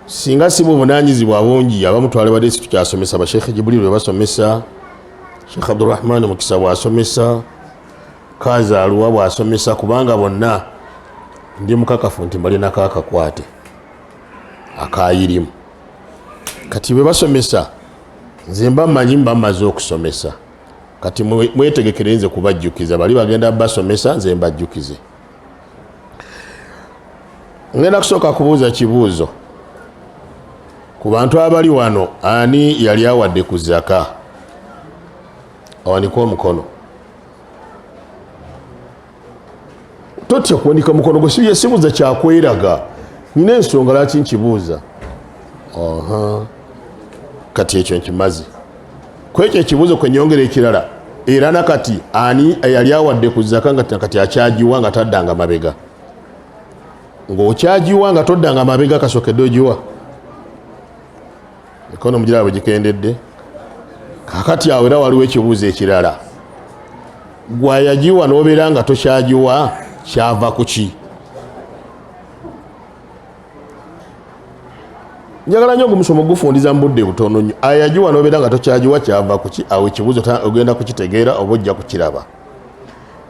Singa si buvunanyizibwa bungi, abamu twalibadde situkyasomesa. Basheekhe Jibuliru bwebasomesa, Sheekh Abdurahman Mukisa bwasomesa, Kazi Aluwa bwasomesa, kubanga bonna ndi mukakafu nti mbalinako akakwate akayirimu. Kati bwe basomesa nze mba mmanyi mba mmaze okusomesa. Kati mwetegekere nze kubajjukiza, bali bagenda basomesa nze mbajjukize. Ngenda kusooka kubuuza kibuuzo ku bantu abali wano, ani yali awadde ku zaka? Awanike omukono. Totya kuwanika mukono gwe, sibuuza kyakweraga, nina ensonga lwaki nkibuuza. Kati ekyo nkimaze. Ku ekyo ekibuuzo kwenyongera ekirala era nakati, ani eyali awadde ku zaka nga kati akyagiwa nga taddanga mabega? Ng'okyagiwa nga toddanga mabega, kasokedde ogiwa? Mikono mugiraba bwe gikendedde. Kakati awo era waliwo ekibuuzo ekirala, gwayagiwa n'obeera nga tokyagiwa, kyava ku ki? Njagala nnyo ogumusomo gufundiza mu budde butono nnyo. Ayagiwa n'obeera nga tokyagiwa, kyava ku ki? Awo ekibuuzo ogenda kukitegeera oba ojja kukiraba.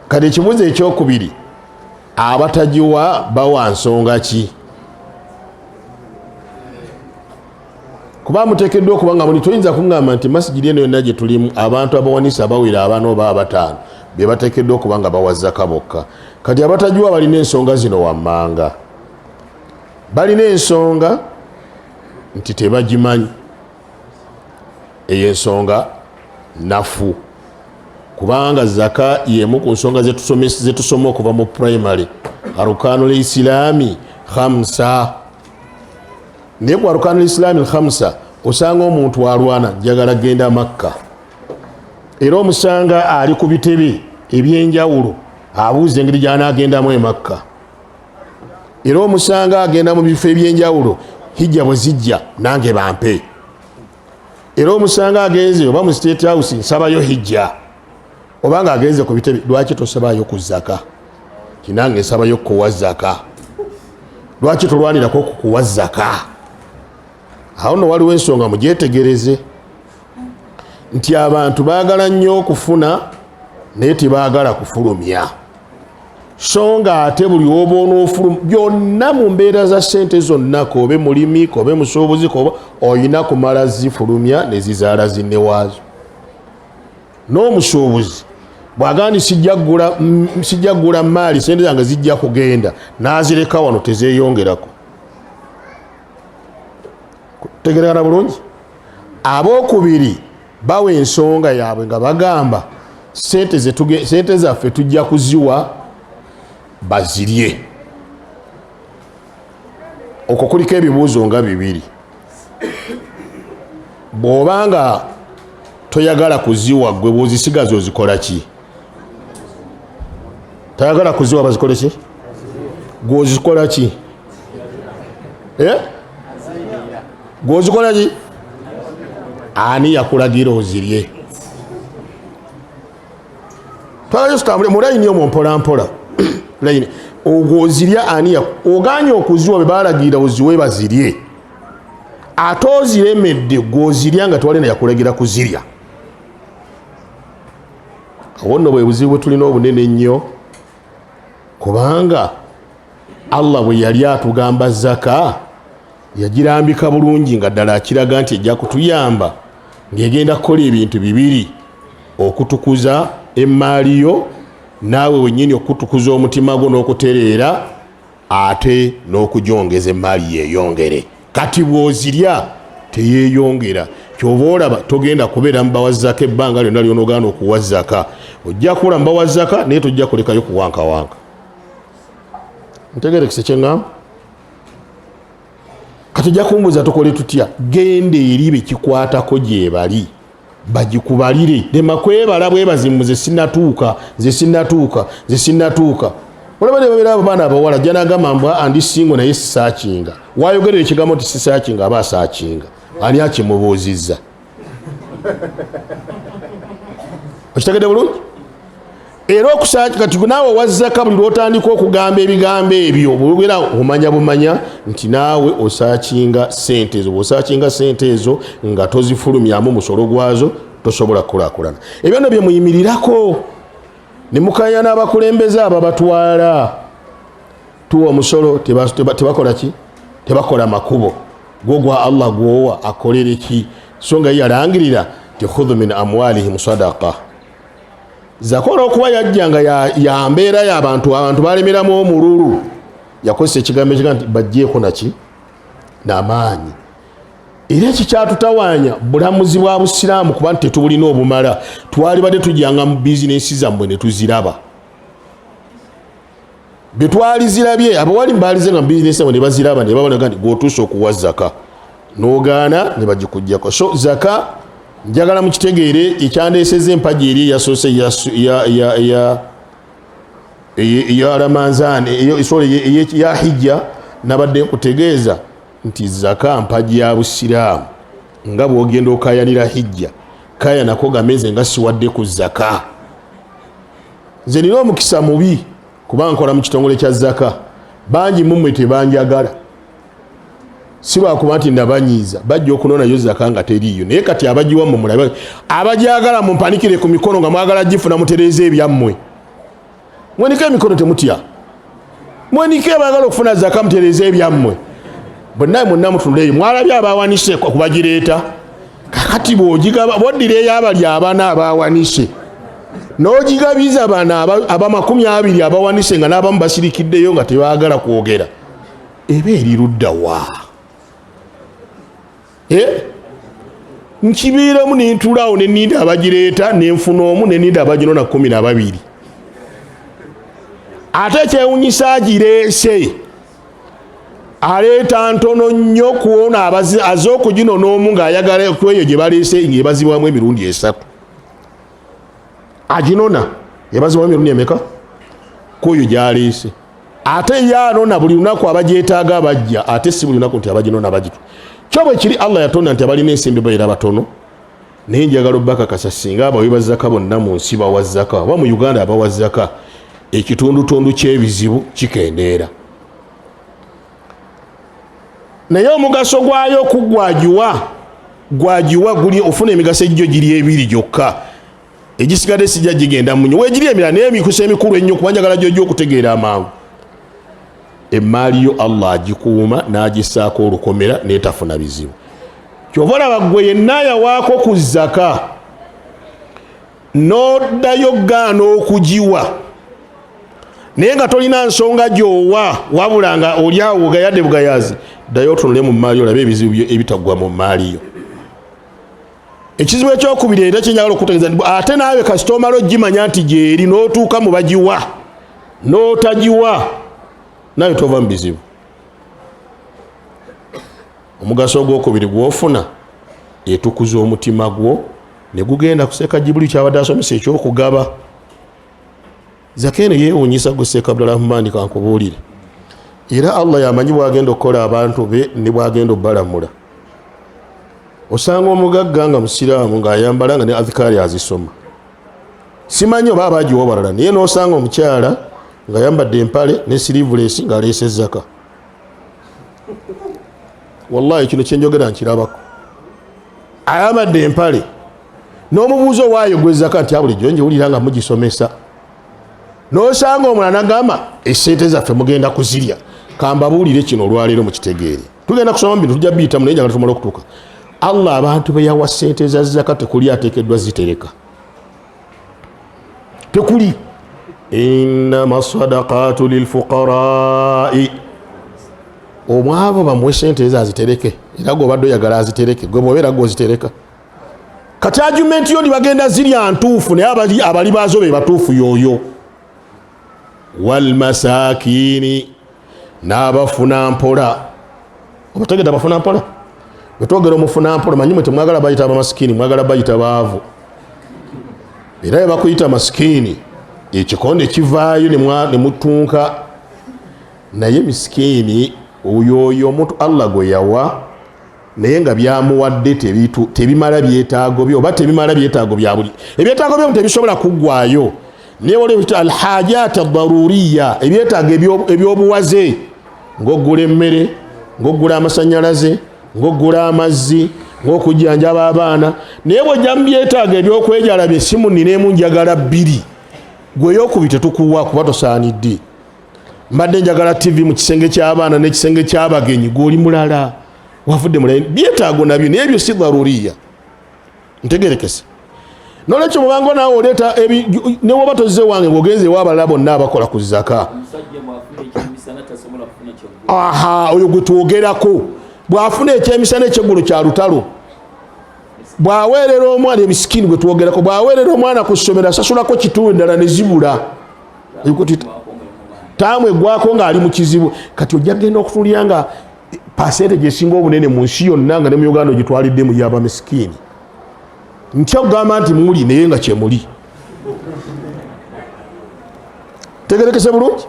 Kati ekibuuzo ekyokubiri, abatagiwa bawa nsonga ki? Kuba muteekeddwa okuba nga muli, toyinza kuŋŋamba nti masigiri eno yonna gye tulimu abantu abawanisa bawera abana oba abataano be bateekeddwa okuba nga bawa zaka bokka. Kati abatagiwa balina ensonga zino wammanga. Balina ensonga nti tebagimanyi, eyo ensonga nafu, kubanga zaka yemu ku nsonga zetusoma okuva mu primary, arukanu lislaami khamsa. Naye ku arukanu lislaami khamsa osanga omuntu alwana njagala genda Makka, era omusanga ali ku bitebe ebyenjawulo abuuza engeri gyanagendamu e Makka, era omusanga agenda mu bifo ebyenjawulo, hijja bwe zijja nange bampe, era omusanga agenze oba mu State House nsabayo hijja, oba nga agenze ku bitebe. Lwaki tosabayo ku zaka? Kinange nsabayo kukuwa zaka. Lwaki tolwanirako kukuwa zaka? Awo no waliwo ensonga mugyetegereze nti abantu baagala nnyo okufuna naye tebaagala kufulumya, so nga ate buli woba onoofuluma byonna mu mbeera za ssente zonna, kobe mulimi, kobe musuubuzi, kobe olina kumala zifulumya nezizaala zinne waazo. N'omusuubuzi bw'agamba nti sijja kugula maali, sente zange zijja kugenda, n'azireka wano tezeyongerako. Tegeregana bulungi. Abookubiri bawa ensonga yaabwe nga bagamba sente zaffe tujja kuziwa bazirye. Okwo kuliko ebibuuzo nga bibiri. Bw'oba nga toyagala kuziwa, gwe bw'ozisigaza ozikola ki? Tayagala kuziwa bazikole ki? Gw'ozikola ki? Eh? Gw'ozikola ki? Ani yakulagira ozirye? Twalayo tutambule mu layini omwo mpola mpola. Layini ogwo ozirya, ani oganye okuziwa? Bwe balagira oziwe bazirye, ate oziremedde, gw'ozirya nga tewali nayakulagira kuzirya. Awo nno bwe buzibu bwe tulina obunene ennyo, kubanga Allah bwe yali atugamba zaka yagirambika bulungi nga ddala akiraga nti ejja kutuyamba ng'egenda kukola ebintu bibiri: okutukuza emmaali yo naawe wennyini, okutukuza omutima gwo n'okutereera, ate n'okugyongeza emmaali yeeyongere. Kati bw'ozirya teyeeyongera. Kyova olaba togenda kubeera mubawa zaka ebbanga lyonna lyonogaana okuwa zaka. Ojja kuula mubawa zaka naye tojja kulekayo kuwankawanka. Ntegerekese kyeŋŋamba? Kati ojja kumbuuza tukole tutya? Genda eri bekikwatako gyebali bagikubalire, lema kwebala bwebazi nze sinatuuka, nze sinatuuka, nze sinatuuka. Olaba ne babeera abo baana abawala jja nagamba mbwa andi singo naye sisaakinga. Wayogerera ekigambo nti sisaakinga, aba asaakinga, ani akimubuuzizza? Okitegedde bulungi? Era okusaaki kati naawe wazzaka buli lwotandika okugamba ebigambo ebyo bwogera omanya bumanya nti naawe osaakinga sente ezo. Bwosaakinga sente ezo nga tozifulumyamu musolo gwazo, tosobola kukulakulana. Ebyo no byemuyimirirako ne mukanya n'abakulembeze ababatwala, tuwa omusolo, tebakola ki? Tebakola makubo. Gwo gwa Allah gwowa akolere ki? So nga yalangirira ti khudhu min amwalihim sadaqa. Zaka olwokuba yajja nga ya mbeera y'abantu, abantu balemeramu omululu, yakozesa ekigambo ekiga nti bajjeeko naki namaanyi. Era ekikyatutawaanya bulamuzi bwa busiraamu kuba nti tetubulina obumala. Twalibadde tujjanga mu bizinensi zammwe ne tuziraba betwalizirabye, abawali baalize nga mu bizinensi zammwe ne baziraba ne babona nti gwotuuse okuwa zaka n'ogaana ne bagikugjako. So zaka njagala mukitegeere, ekyandeeseza empagi eri eyasoose eya Ramanzaani, sorry, ya hijja, nabadde nkutegeeza nti zaka mpagi ya busiraamu. Nga bwogenda okayanira hijja, kaya nako gameze nga siwadde ku zaka. Nze nina omukisa mubi kuba nkola mu kitongole kya zaka. Bangi mumwe tebanjagala, si lwakuba nti nabanyiiza, bajja okunonayo zaka nga teriiyo. Naye kati abagiwa mwe mulabe, abajagala mumpanikire ku mikono nga mwagala gifuna, mutereeze ebyammwe. Mwenike emikono, temutya, mwenike. Abagala okufuna zaka mutereeze ebyammwe. Bonna mwenna mutuleeyo, mwalabye abawanise kubagireeta. Kakati bwogigaba, boddira eyabali abana abawanise n'ogigabiza bano aba 20 abawanise, nga n'abamu basirikiddeyo nga tebaagala kwogera, eba eri ludda wa? Eh? Nkibeeramu nentulaawo neninda abagireeta, nenfuna omu, neninda abaginona 12. Ate ekyewunyisa, agireese aleeta ntono nnyo kuona aze okuginona omu ng'ayagala kweyo gye baleese ng'ebazibwamu emirundi esatu. Aginona ebazibwamu emirundi emeka kwoyo gyaleese? Ate ye anona buli lunaku, abagyetaaga abajja, ate si buli lunaku nti abaginona bagitu. Kyo bwe kiri, Allah yatonda nti abalina ensimbi babeera batono, naye njagala obbakakasa, singa abawi ba zaka bonna mu nsi bawa zaka, oba mu Uganda abawa zaka, ekitundutundu ky'ebizibu kikendeera. Naye omugaso gwayo kugwagiwa gwagiwa guli ofuna emigaso egyo giri ebiri gyokka, egisigadde sijja gigenda munyo wegiri emirala. Naye emikusa emikulu ennyo, kuba njagala gyojja okutegeera amangu, emmaali yo Allah agikuuma n'agissaako olukomera netafuna bizibu. Kyova olaba gwe yenna yawaako ku zaka n'oddayo gaana okugiwa, naye nga tolina nsonga gy'owa, wabula nga oli awo gayadde bugayazi, ddayo otunule mu mmaali olabe ebizibu ebitaggwa mu mmaali yo. Ekizibu ekyokubiri era kyenjagala okutegeeza nti ate naawe kasita omala ogimanya nti gyeri n'otuuka mu bagiwa n'otagiwa, naawe tova mu bizibu. Omugaso ogwokubiri gwofuna, etukuza omutima gwo ne gugenda kuseeka Jibuli kyabadde asomesa ekyokugaba zaka eno. Yeewuunyisa gwe Seeka Abdurahmani, kankubuulire, era Allah yamanyi bwagenda okukola abantu be ne bwagenda obalamula. Osanga omugagga nga musiraamu, ng'ayambala, nga ne adhikaari azisoma, simanyi oba abagiwa balala, naye n'osanga omukyala ng'ayambadde empale ne sleeveless ng'aleese zaka. Wallahi kino kyenjogera nkirabako. Ayambadde empale n'omubuuza owaayo gwe zaka, nti bulijjo njiwulira nga mugisomesa. N'osanga omulala nagamba esente zaffe mugenda kuzirya. Kambabuulire kino olwaleero mukitegeere, tugenda kusoma mu bintu tujja biyitamu, naye njagala tumale okutuuka. Allah abantu be yawa sente za zaka tekuli ateekeddwa zitereka, tekuli. Innama sadaqatu lilfuqarai, omwavu bamuwe sente ezo azitereke, era gwe obadde oyagala azitereke, gwe bwobeera gwe ozitereka. Kati argument yo bagenda zirya ntuufu, naye abali baazo be batuufu. Yoyo walmasakini, n'abafuna mpola. Obategedde abafuna mpola? Bwetwogera omufuna mpola, manyi mwe temwagala bayita abamasikini, mwagala bayita baavu. Era bwe bakuyita masikini ekikonde kivaayo ne mutunka. Naye misikini oyo oyo omuntu Allah gwe yawa, naye nga byamuwadde tebimala byetaago bye, oba tebimala byetaago bya buli, ebyetaago bye tebisobola kuggwayo. Naye waliwo ebita alhajat adaruriya, ebyetaago ebyobuwaze, ng'oggula emmere, ng'oggula amasanyalaze, ng'oggula amazzi, ng'okujjanjaba abaana. Naye bwojja mu byetaago ebyokwejalabya, essimu nina emu, njagala bbiri, gweyokubi tetukuwa kuba tosaanidde. Mbadde njagala TV mu kisenge ky'abaana n'ekisenge ky'abagenyi, gwoli mulala wavudde mulala. Byetaago nabyo, naye ebyo si daruriya. Ntegerekese? Nolwekyo mubanga naawe oleeta, newoba tozze wange, ngaogenze ewabalala bonna abakola ku zaka. Aha, oyo gwe twogerako, bw'afuna ekyemisana, ekyeggulo kya lutalo. Bw'aweerera omwana emisikini, gwe twogerako, bw'aweerera omwana ku ssomero, asasulako kitundu, endala ne zibula. Taamu eggwako ng'ali mu kizibu. Kati ojja kugenda okutuulira nga percentage esinga obunene mu nsi yonna, nga ne mu Uganda ogitwaliddemu, yabamisikiini. Ntya okugamba nti muli, naye nga kyemuli. Tegerekese bulungi?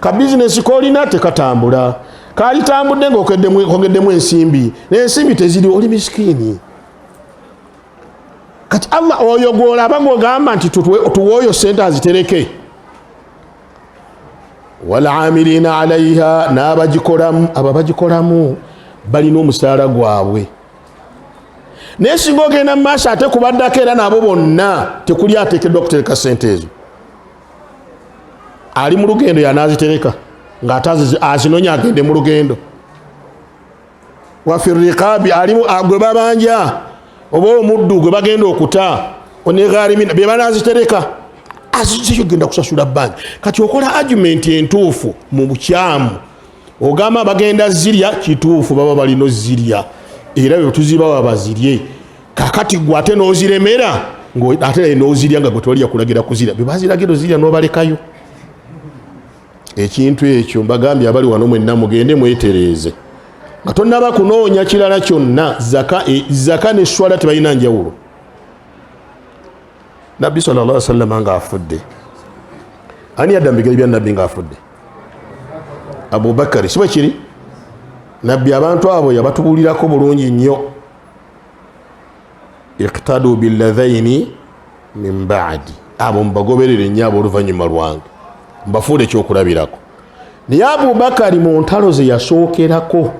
Ka bizinesi kolina tekatambula, kalitambudde ngaogeddemu ensimbi, nensimbi teziri, oli misikiini. Kati Allah oyo gwolaba ng'ogamba nti tuwe oyo sente azitereke. Walamilina alaiha, n'abagikolamu. Abo abagikolamu balina omusaala gwabwe, naye singa ogenda mu maaso ate kubaddako era nabo bonna tekuli ateekeddwa kutereka sente ezo. Ali mu lugendo yanazitereka, ng'ate azinonya agende mu lugendo. Wafi riqabi, alimu gwe babanja oba omuddu gwe bagenda okuta, negharimina, be banazitereka. Azizekyo genda kusasula bbanja. Kati okola argument entuufu mu bukyamu, ogamba bagenda zirya. Kituufu, baba balina ozirya, era bwe tuzibawa bazirye. Kakati gwe ate n'oziremera, ate naye n'ozirya nga gwe tewali yakulagira kuzirya. Bwe baziragira ozirya n'obalekayo. Ekintu ekyo mbagambye, abali wano mwenna mugende mwetereeze nga tonnaba kunoonya kirala kyonna. Zaka, zaka ne swala tebalina njawulo. Nabbi sallallahu alaihi wasallam ng'afudde, ani yadda mu bigere bya Nabbi ng'afudde? Abubakari, si bwe kiri? Nabbi abantu abo yabatubuulirako bulungi nnyo: iqtadu billadhaini min ba'di, abo mubagoberere nnyo abooluvannyuma lwange, mbafuule ekyokulabirako. Naye Abubakari mu ntalo ze yasookerako,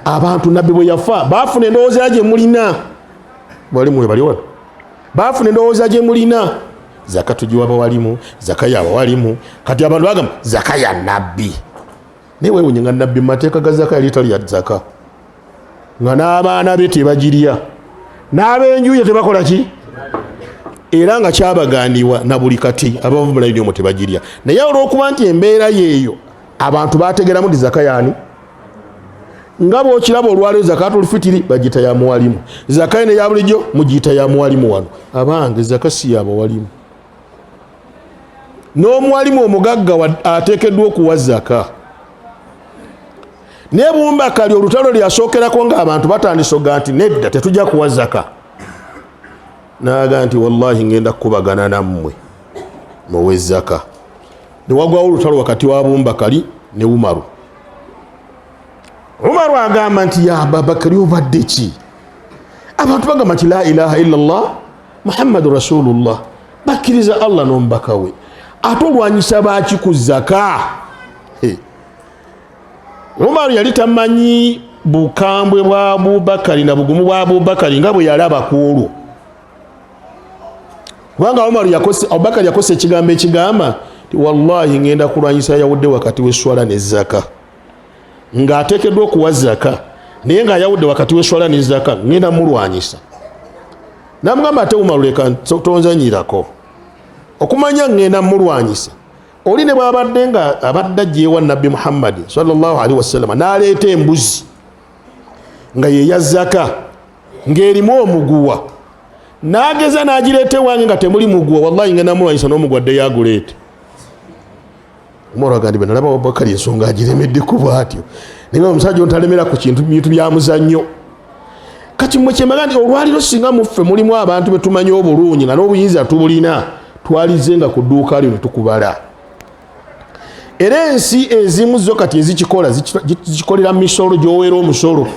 abantu Nabbi bwe yafa baafuna endowooza gye mulina, bali mwe bali wano, baafuna endowooza gye mulina: zaka tugiwa bawalimu, zaka yabawalimu. Kati abantu bagamba zaka ya Nabbi, naye wewunye nga Nabbi mu mateeka ga zaka yali talya zaka, nga n'abaana be tebagirya, n'abenju ye tebakola ki, era nga kyabaganibwa na buli kati abava mulayini omwo tebagirya. Naye olwokuba nti embeera yeeyo, abantu bategeramu nti zaka yaani, nga bwokiraba olwaleero zakatul fitiri bagiyita ya muwalimu, zaka ene ya bulijjo mugiyita ya muwalimu. Wano abange, zaka si yabawalimu. N'omuwalimu omugagga ateekeddwa okuwa zaka. Naye Bumbakali olutalo lyasookerako ng'abantu batandise oga nti nedda, tetujja kuwa zaka, naga nti wallahi ngenda kukubagana nammwe muwe zaka. Newagwawo olutalo wakati wa Bumbakali ne Umaru. Umaru agamba nti ya Ababakari, obadde ki? Abantu bagamba nti la ilaha illallah Muhammadu rasulullah, bakkiriza Allah n'omubaka we, ate olwanyisa baki ku zaka? Umaru yali tamanyi bukambwe bwa Abubakari na bugumu bwa Abubakari nga bwe yalaba ku olwo, kubanga Umaru Abubakari yakosa ekigambo ekigamba ti wallahi ngenda kulwanyisa yawudde wakati w'eswala ne zaka, ng'ateekeddwa okuwa zaka, naye ng'ayawudde wakati w'eswala ne zaka, ngenda mulwanyisa. Namugamba, ate Umaru, leka tonzanyirako, okumanya ngenda mulwanyisa. Oli ne bwabadde nga abadde ajja ewa Nabbi Muhammadi sallallahu alaihi wasallama, n'aleeta embuzi nga yeya zaka ng'erimu omuguwa, n'ageza n'agireeta ewange nga temuli muguwa, wallahi ngenda mulwanyisa n'omuguwa ddeyo aguleete. Umaru agamba nti nalaba Abubakari ensonga agiremeddeko bwatyo, naye omusajja ontalemera ku kintu, bintu bya muzannyo. Kati mwe kyemaga nti olwaliro singa muffe mulimu abantu betumanyi obulungi nga n'obuyinza tubulina, twalize nga ku dduuka lyo netukubala. Era ensi ezimu zo kati ezikikola zikikolera misolo, gyoweera omusolo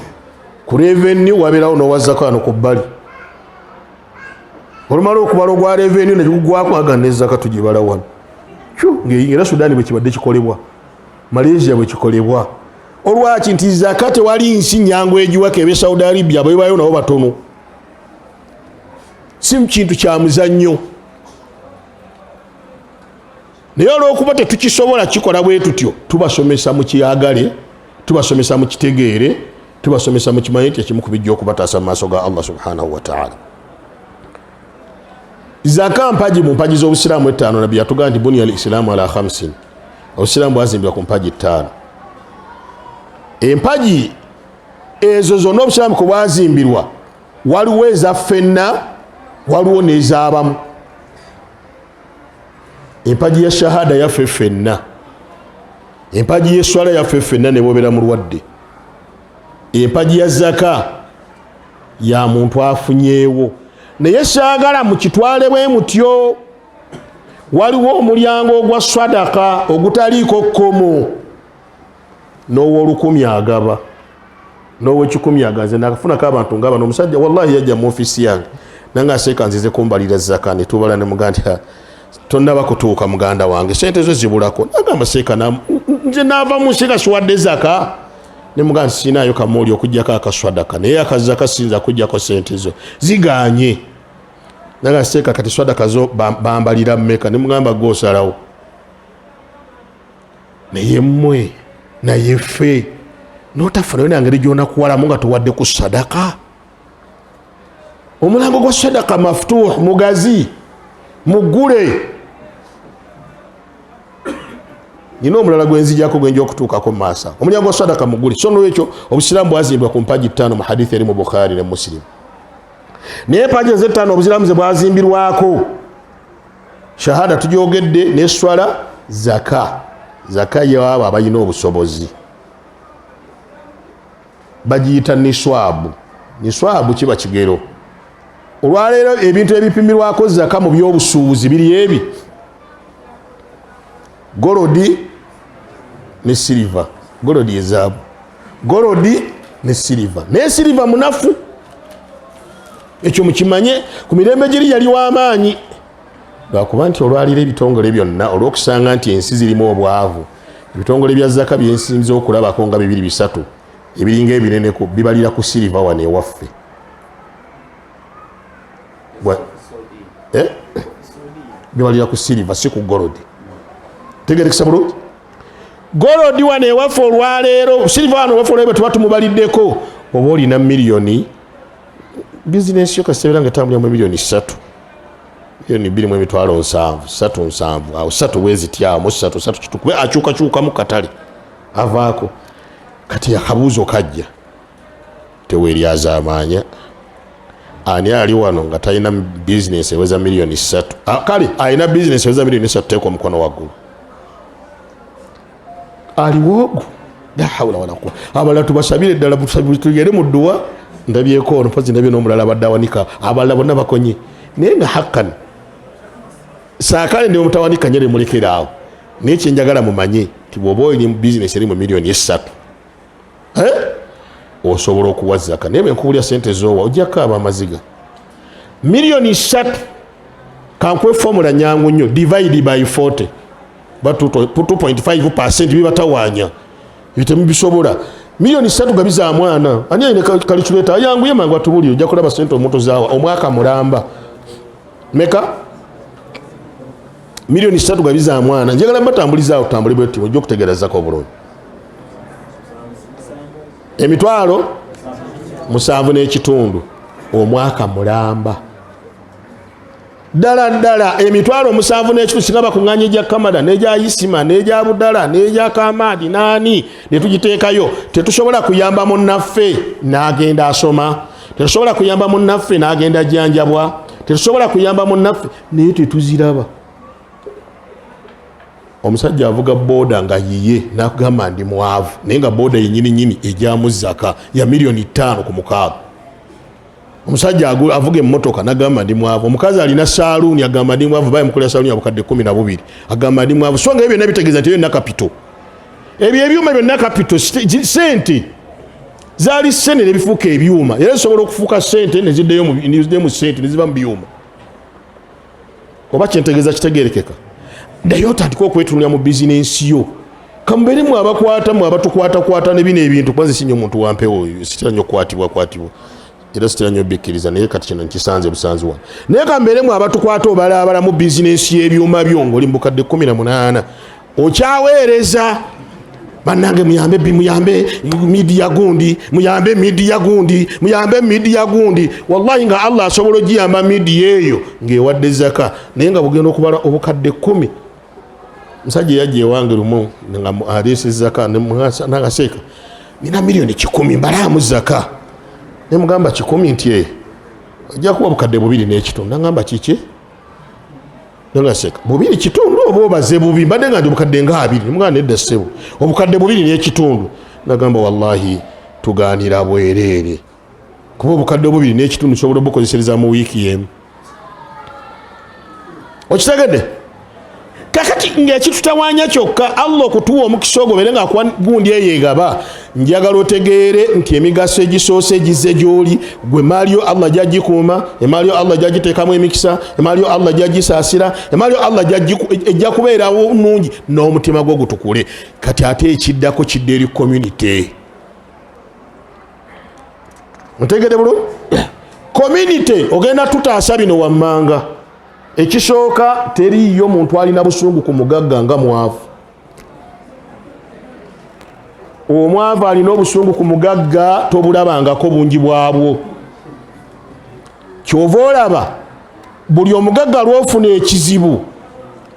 ku revenue, wabeerawo n'owazzako wano ku bbali. Olumala okubala ogwa revenue negugwako aga nezaka tugibala wano era Sudan bwekibadde kikolebwa, Malaysia bwekikolebwa. Olwaki nti zaka tewali nsi nyangu egiwaka ebe Saudi Arabia bebayo nabo batono, si kintu kya muzannyo. Naye olwokuba tetukisobola kikola bwe tutyo, tubasomesa mukyagale, tubasomesa mukitegeere, tubasomesa mukimanye nti ekimu ku bijja okubataasa mu maaso ga Allah subhanahu wataala. Zaka mpagi mu mpagi z'obusiraamu ettaano. Nabbi yatugamba nti buniya al islaamu ala khamsin, obusiraamu bwazimbibwa ku mpagi ttaano. Empagi ezo zonna obusiraamu kwe bwazimbirwa, waliwo eza ffenna, waliwo n'ezaabamu. Empagi ya shahada yaffe ffenna, empagi y'esswala yaffe ffenna ne bwobeera mulwadde, empagi ya zaka ya muntu afunyeewo. Naye saagala mukitwale bwe mutyo. Waliwo omulyango ogwa swadaka ogutaliiko kkomo, n'owolukumi agaba, n'owekikumi aganze. Nakafunako abantu nga bano. Omusajja wallahi yajja mu ofiisi yange nange aseeka nzize kumbalira zaka, netubala nemuga nti tonnaba kutuuka muganda wange, sente zo zibulako. Nagamba seeka nze naava mu nsi nga siwadde zaka. Nemuga nti sinayo kamooli okugjako akaswadaka, naye akazaka siyinza kujjako, sente zo ziganye. Naga seeka kati swadaka zo bambalira mmeka? Nemugamba gwosalawo. Naye mmwe, naye ffe notafa nayo nangeri gyonakuwalamu nga tuwadde ku sadaka. Omulango gwa sadaka maftuh, mugazi, muggule. Nina omulala gwenzijako gwenja okutuukako mu maaso. Omulyango gwa sadaka muggule. So nolwekyo obusiraamu bwazimbibwa ku mpagi ttaano mu hadithi eri mu Bukhari ne Musilimu. Naye empagi ezo ettaano obusiraamu ze bwazimbirwako, shahada tugyogedde, neswala, zaka. Zaka yaabo abalina obusobozi bagiyita niswabu. Niswabu kiba kigero. Olwaleero ebintu ebipimirwako zaka mu byobusuubuzi biri ebi: golodi ne siliva. Golodi ezaabu, golodi ne siliva. Naye siliva munafu, ekyo mukimanye. Ku mirembe giri yali w'amaanyi, lwakuba nti olwaliro ebitongole byonna, olw'okusanga nti ensi zirimu obwavu, ebitongole bya zaka byensinza okulabako nga bibiri bisatu ebiringa ebineneko bibalira ku siliva wano ewaffe. Eh? Bibalira ku siliva, si ku golodi. Tegerekesa bulungi, golodi wano ewaffe olwaleero, siliva wano ewaffe olwaleero tuba tumubaliddeko oba olina miliyoni, bizinensi yo kasita ebeera nga etambulira mu miliyoni 3, miliyoni 2 mu emitwalo 70, 3 7 awo, 3 bwezityamu 3 3 kitukube akyukakyukamu katale avaako. Kati akabuuzo kajja, teweeryazaamaanya, ani ali wano nga talina bizinensi eweza miliyoni 3? Ah, kale alina bizinensi eweza miliyoni 3, teeka omukono waggulu. Aliwo ogwo? La haula wala quwwata. Abalala tubasabire ddala, tugende mu dduwa. Ndabyeko ono, mpozi ndabye n'omulala abadde awanika, abalala bonna bakonye. Naye nga hakkan saakale ndi omutawanika nye nemulekera awo. Naye kyenjagala mumanye nti bw'oba oli mu bizinesi eri mu miliyoni 3, eh? Osobola okuwa zaka. Naye bwenkubulya sente zowa ojjako aba amaziga. Miliyoni 3, kankuwe formula nyangu nnyo, divide by 40 ba 2.5 bibatawanya, ebyo temubisobola. Miliyoni 3 gabiza mwana. Ani alina calculator? Ayanguye mangu atubulire. Ojja kulaba sente omuntu zaawa omwaka mulamba meka. Miliyoni 3 gabiza mwana. Njagala mbatambulizaawo, tutambule bwetti, ojja okutegerezako obulungi. 750,000 omwaka mulamba. Ddala ddala 750,000 singa bakuŋŋanya egya Kamada n'egya Isima n'egya Budala n'egya Kamaadi naani ne tugiteekayo, tetusobola kuyamba munnaffe n'agenda asoma, tetusobola kuyamba munnaffe n'agenda jjanjabwa, tetusobola kuyamba munnaffe. Naye tetuziraba. Omusajja avuga booda nga yiye nakugamba ndi mwavu, naye nga booda yenyini nyini egyamu zaka ya miliyoni 5 ku 6. Omusajja avuga emmotoka nagamba ndi mwavu. Omukazi alina saaluuni agamba ndi mwavu, baye mukolera saaluuni ya bukadde 12, agamba ndi mwavu. So nga ebyo byonna bitegeeza nti byonna capital, ebyo ebyuma byonna capital, sente zaali sente nebifuuka ebyuma, era zisobola okufuuka sente neziddeyo mu sente neziva mu byuma. Oba kyentegeeza kitegerekeka? Ddayo otandike okwetunulira mu bizinensi yo. Kamubeere mwe abakwata, mwe abatukwatakwata ne bino ebintu, kuba nze sinyo omuntu wampewo, sitera nnyo kukwatibwa kwatibwa, era sitera nnyo bikkiriza, naye kati kino nkisanze busanzi wano. Naye kambeere mwe abatukwata obalaabala mu bizinensi y'ebyuma byo ng'oli mu bukadde 18 okyaweereza, bannange muyambe bi, muyambe midiya gundi, muyambe midiya gundi, muyambe midiya gundi. Wallahi nga Allah asobola ogiyamba midiya eyo ng'ewadde zaka, naye nga bugenda okubala obukadde 10. Musajja yajja ewange lumu nga aleese zaka, nagaseeka, nina miliyoni 100 mbalaamu zaka. Nemugamba 100 nti e ojja kuba bukadde bubiri n'ekitundu. Nagamba kiki? Nagaseka, bubiri kitundu oba obaze bubi? Mbadde nga ndi obukadde nga abiri. Nemugamba nedda ssebo, obukadde bubiri n'ekitundu. Nagamba wallahi tuganira bwereere, kuba obukadde obubiri n'ekitundu sobola obukozesereza mu wiiki emu. Okitegedde? Kakati ngaekitutawanya kyokka Allah okutuwa omukisa ogwo bere nga akuwa gundi eyo egaba. Njagala otegeere nti emigaso egisoose egizze gyoli gwe maaliyo Allah gyagikuuma, emaaliyo Allah gyagiteekamu emikisa, emaaliyo Allah gyagisaasira, emaaliyo Allah ejja kubeerawo nungi n'omutima gwo gutukule. Kati ate ekiddako kidda eri community. Otegede bulungi? Community ogenda tutaasa bino wammanga. Ekisooka, teriiyo muntu alina busungu ku mugagga nga mwavu. Omwavu alina obusungu ku mugagga tobulabangako bungi bwabwo. Kyova olaba buli omugagga lwofuna ekizibu,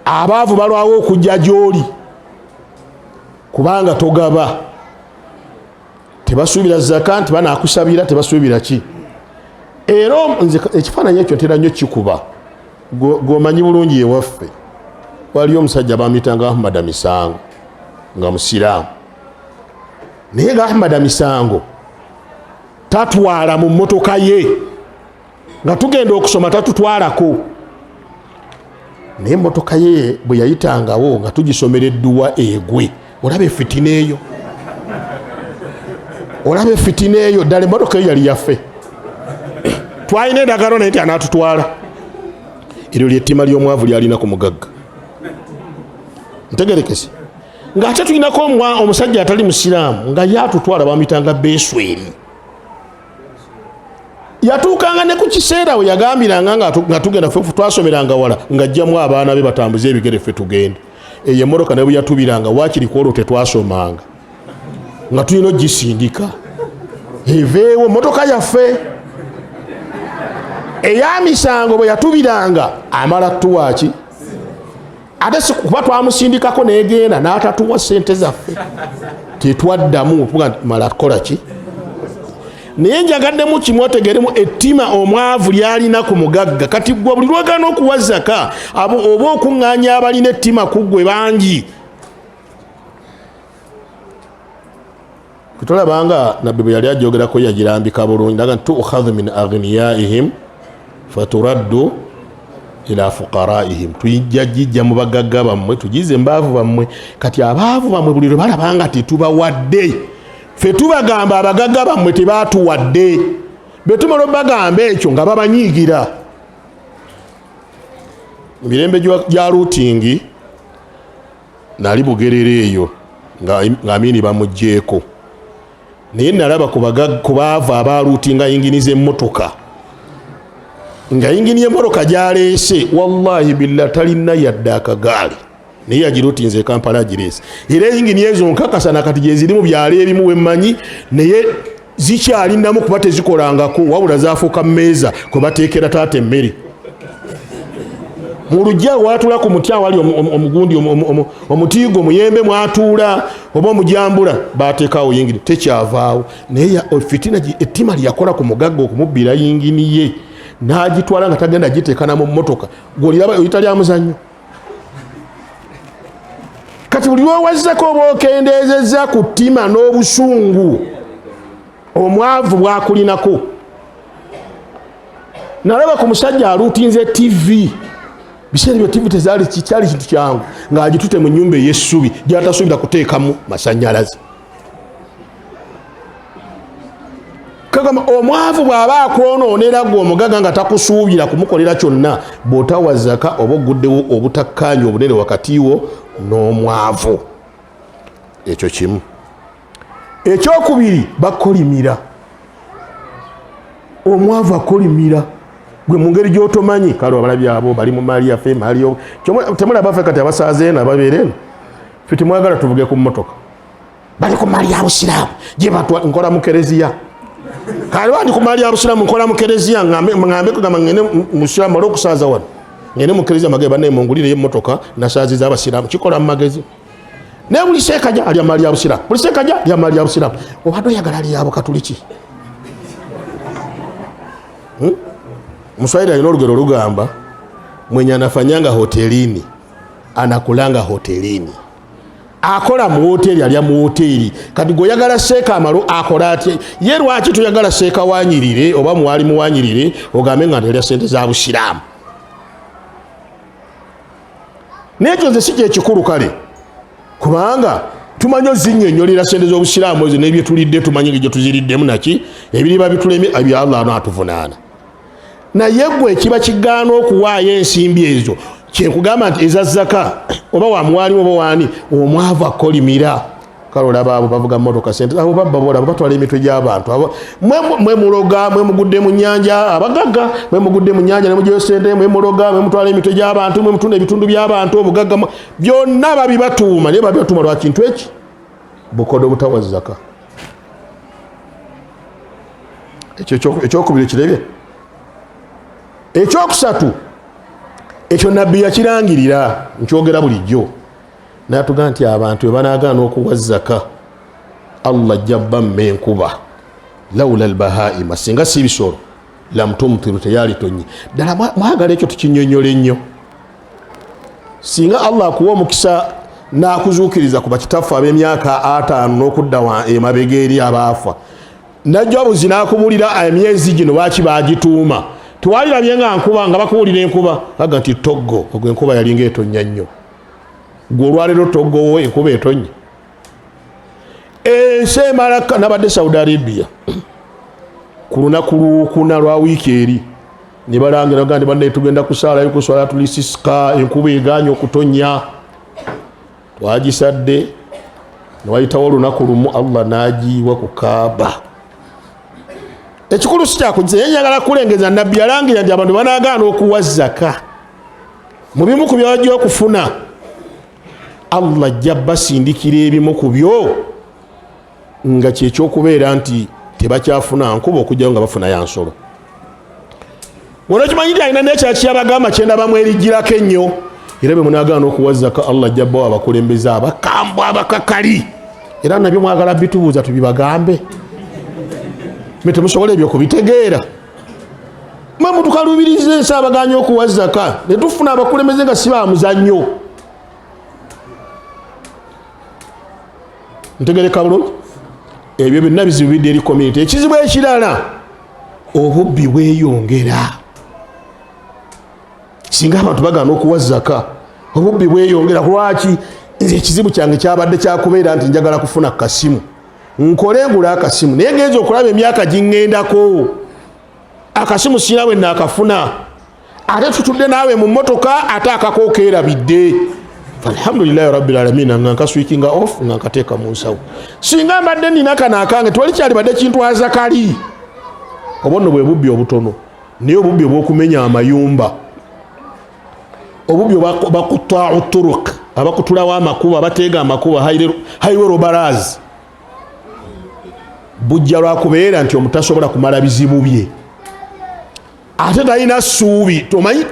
abaavu balwawo okujja gy'oli, kubanga togaba. Tebasuubira zaka nti banakusabira, tebasuubira ki. Era nze ekifaananyi ekyo ntera nnyo kikuba. Gwomanyi bulungi, ewaffe waliyo omusajja bamuyitanga Ahmada Misango, nga musiraamu, naye nga Ahmada Misango tatwala mu mmotoka ye. Nga tugenda okusoma tatutwalako, naye emmotoka ye bwe yayitangawo nga tugisomera edduwa egwe. Olaba efitina eyo, olaba efitina eyo. Ddala emmotoka eyo yali yaffe, twalina endagano naye nti anaatutwala. Eryo lyettima ly'omwavu lyalina ku mugagga. Ntegerekese ng'ate tulinako omusajja atali musiraamu nga ye atutwala, bamuyitanga Besweri. Yatuukanga ne ku kiseera we yagambiranga nga tugenda, ffe twasomeranga wala, ng'ajjamu abaana be batambuze ebigere ffe tugende. Eyo emmotoka ne bwe yatubiranga waakiri ku olwo tetwasomanga, nga tulina ogisindika eveewo motoka yaffe. Eyamisango bwe yatubiranga amala tuwaaki, ate si kuba twamusindikako negenda n'atatuwa sente zaffe, tetwaddamu okuga nti mala kukola ki. Naye njagaddemu kimu otegeremu ettima omwavu lyalina ku mugagga. Kati gwe buli lwogana okuwa zaka oba okuŋŋaanya abalina ettima ku ggwe bangi. Tolabanga nabbi bwe yali ajogerako yagirambika bulungi, naga nti tukhadhu min aghniyaihim faturaddu ila fuqaraihim, tujja gijja mu bagagga bammwe tugize embaavu bammwe. Kati abaavu bammwe buli lwe balabanga tetubawadde, ffe tubagamba abagagga bammwe tebatuwadde, bwe tumala obagamba ekyo nga babanyiigira. Mu mirembe gya luutingi nali Bugerere eyo nga Amini bamugjeeko, naye nalaba ku baavu abaluutinga yingini z'emmotoka, nga yingini y'emmotoka gyaleese, wallahi billa talina yadde akagaali, naye yagiruutinze e Kampala agireese. Era eyingini ezo nkakasa nakati gyeziri mu byalo ebimu wemmanyi, naye zikyalinamu kuba tezikolangako, wabula zafuuka mmeeza kwe bateekera taata emmere mu lujja. Watuula ku muti awali omugundi omutiigo omuyembe mwatuula oba omujambula, bateekawo yingini tekyavaawo. Naye fitina ettima lyeyakola ku mugagga okumubbira yingini ye n'agitwala nga tagenda giteekana mu mmotoka, gwoliraba oyita lya muzannyo. Kati buli lwowazzako oba okendeezezza ku ttima n'obusungu omwavu bwakulinako. Nalaba ku musajja aluutinze tv, biseera ebyo tv tezaali kyali kintu kyangu, ng'agitute mu nyumba ey'essubi gyatasuubira kuteekamu masanyalaze. Kagamba omwavu bw'aba akwonoonera gwe omugaga nga takusuubira kumukolera kyonna, bw'otawa zaka oba oguddewo obutakkaanya obunene wakati wo n'omwavu. Ekyo kimu. Ekyokubiri, bakolimira. Omwavu akolimira gwe mu ngeri gy'otomanyi. Kale abalabi abo bali mu maali yaffe, maali temulaba ffe kati abasaaze eno ababeera eno, ffe temwagala tuvuge ku mmotoka, bali ku maali ya busiraamu gyebatwa. Nkola mu kereziya, kale bandi ku maali ya busiraamu, nkola mu kereziya, ngambe kugamba ngende musiraamu male okusaaza wano ngende mu kereziya magere banaye mungulireyo emmotoka nasaaziza abasiraamu. Kikola mu magezi. Naye buli seekaja alya maali ya busiraamu, buli seekaja alya maali ya busiraamu. Obadde oyagala ali yabukatuliki? Omuswahili alina olugero olugamba, mwenye anafanyanga hotelini anakulanga hotelini. Akola mu woteeri alya mu woteeri. Kati gweoyagala seeka amalo akola atya? Ye lwaki toyagala seeka wanyirire oba muwali muwanyirire ogambe nga ntalya sente za busiraamu? Nekyo nze si kyekikulu kale, kubanga tumanyi ozinyonyolera sente z'obusiraamu ezo nebyetulidde, tumanyi ngegye tuziriddemu naki ebiriba bitulemye ebya Allah ano atuvunaana. Naye gwe ekiba kigaana okuwaayo ensimbi ezo, kyekugamba nti eza zaka oba wamuwalimu oba waani, omwavu akolimira. Kale olaba abo bavuga motoka sente abo babba, bolaba batwala emitwe gy'abantu abo. Mwe muloga, mwe mugudde mu nyanja, abagagga mwe mugudde mu nyanja nemujayo sente, mwe muloga, mwe mutwala emitwe gy'abantu, mwe mutunda ebitundu by'abantu, obugagga byonna babibatuuma. Naye babibatuuma lwa kintu eki bukodo butawa zaka. Ekyo ekyokubiri kirabye. Ekyokusatu, ekyo nabbi yakirangirira, nkyogera bulijjo, natuga nti abantu bwebanagaana okuwa zaka, Allah ajja bamma enkuba. Laula albahaima, singa si bisolo, lamtumtiru, teyalitonye. Ddala mwagala ekyo tukinyonyola ennyo. Singa Allah akuwa omukisa n'akuzuukiriza ku bakitaffe ab'emyaka 50 n'okudda emabega eri abaafa, najja buzi n'akubuulira emyezi gino lwaki baagituuma, tewalirabye nga nkuba nga bakuwulira enkuba aga nti toggo, ogwo enkuba yalinga etonnya nnyo. Gwe olwaleero toggowo enkuba etonnya ensi emala. Nabadde Saudi Arabia ku lunaku lwokuna lwa wiiki eri, ne balangira ga nti bannaye tugenda kusaalayo kuswala tulisisika, enkuba egaanye okutonnya. Twagisadde newayitawo olunaku lumu, Allah n'agiyiwa ku Kaaba. Ekikulu si kyakugisa, naye njagala kulengeza nabbi yalangira nti abantu banagaana okuwa zaka, mu bimu ku byabajja okufuna Allah ajja basindikira ebimu ku byo nga kyekyokubeera nti tebakyafuna nkuba okujjayo nga bafuna ya nsolo. Wano kimanyi nti alina nekya kyabagamba kyendaba mwerigirako ennyo, era bwe munagaana okuwa zaka, Allah ajja bawa abakulembeze abakambwe abakakali. Era nabyo mwagala bitubuuza tubibagambe, me temusobola ebyo kubitegeera. Mwe mutukalubiriza ensi abaganya okuwa zaka, ne tufuna abakulembeze nga si ba muzannyo. Ntegereka bulungi? Ebyo byonna bizibu bidde eri community. Ekizibu ekirala, obubbi bweyongera. Singa abantu bagaana okuwa zaka, obubbi bweyongera. Lwaki? Nze ekizibu kyange kyabadde kyakubeera nti njagala kufuna kasimu, nkole ngula akasimu, naye ngenza okulaba emyaka giŋŋendako, akasimu sirina bwe naakafuna, ate tutudde naawe mu mmotoka, ate akako keerabidde. Alhamdulilahi rabbil alamin, nga nkaswikinga off, nga nkateeka mu nsawo. Singa mbadde nina kano akange, tewali kyalibadde kintwaza kali. Obwo nno bwe bubbi obutono, naye obubbi obw'okumenya amayumba, obubbi bakutau turuk, abakutulawo amakubo, abateega amakubo, highway robbers, bujja lwakubeera nti omutasobola kumala bizibu bye, ate talina ssuubi. Tomanyi,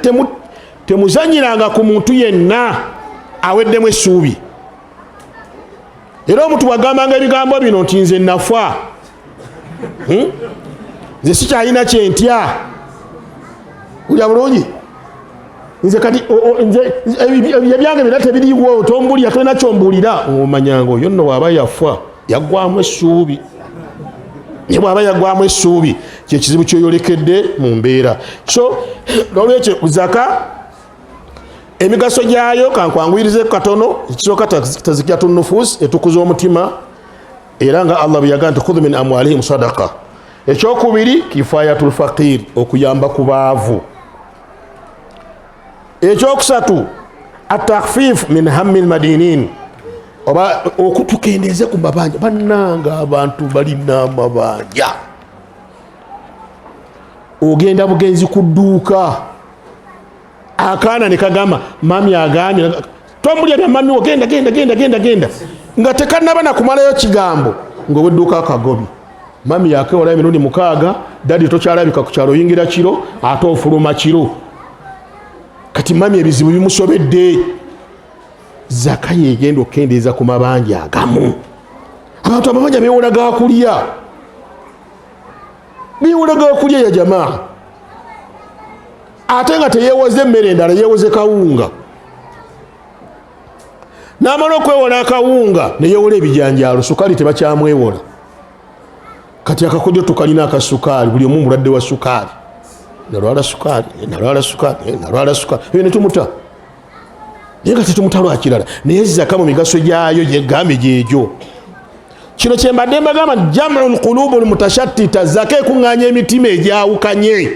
temuzanyiranga ku muntu yenna aweddemu essuubi. Era omuntu bwagambanga ebigambo bino nti nze nafa, Nze sikyalina kyentya, ulya bulungi, nze kati nze ebyange byonna tebiriwo, tombulira, tolina kyombuulira, omanyanga oyo nno bwaba yafa yaggwamu essuubi. Naye bwaba yaggwamu essuubi, kyekizibu kyoyolekedde mu mbeera. So nolwekyo zaka emigaso gyayo kankwanguyirize katono. Ekisooka, tazkiyatu nufus, etukuza omutima. Era nga Allah bwe yagamba nti khudh min amwalihim sadaka. Ekyokubiri, kifayatul faqir, okuyamba ku baavu. Ekyokusatu, atakhfif min hammi lmadinin, oba okutukendeeze ku mabanja. Bannanga abantu balina amabanja, ogenda bugenzi ku dduuka, akaana ne kagamba mami agambye tombulya bya mami wo, genda genda genda genda genda, nga tekanaba nakumalayo kigambo ngaowedduuka akagobi. Mami yakewola emirundi 6, dadi tokyalabika ku kyalo, oyingira kiro ate ofuluma kiro. Kati mami ebizibu bimusobedde. Zaka yegenda okukendeeza ku mabanja agamu. Abantu amabanja bewola gakulya, bewola gakulya ya jamaa, ate nga teyewoze emmere endala, yewoze kawunga. N'amala okwewola akawunga neyewola ebijanjaalo, sukali tebakyamwewola. Kati akakodyo tukalina akasukaali, buli omu mulwadde wa sukaali, nalwala sukaali, nalwala sukaali, nalwala sukaali, eyo netumuta. Naye nga tetumuta lwakirala, naye zaka mu migaso gyayo gyegambye gyegyo. Kino kyembadde mbagamba, jamu lqulubu lmutashattita, zaka ekuŋŋaanya emitima egyawukanye.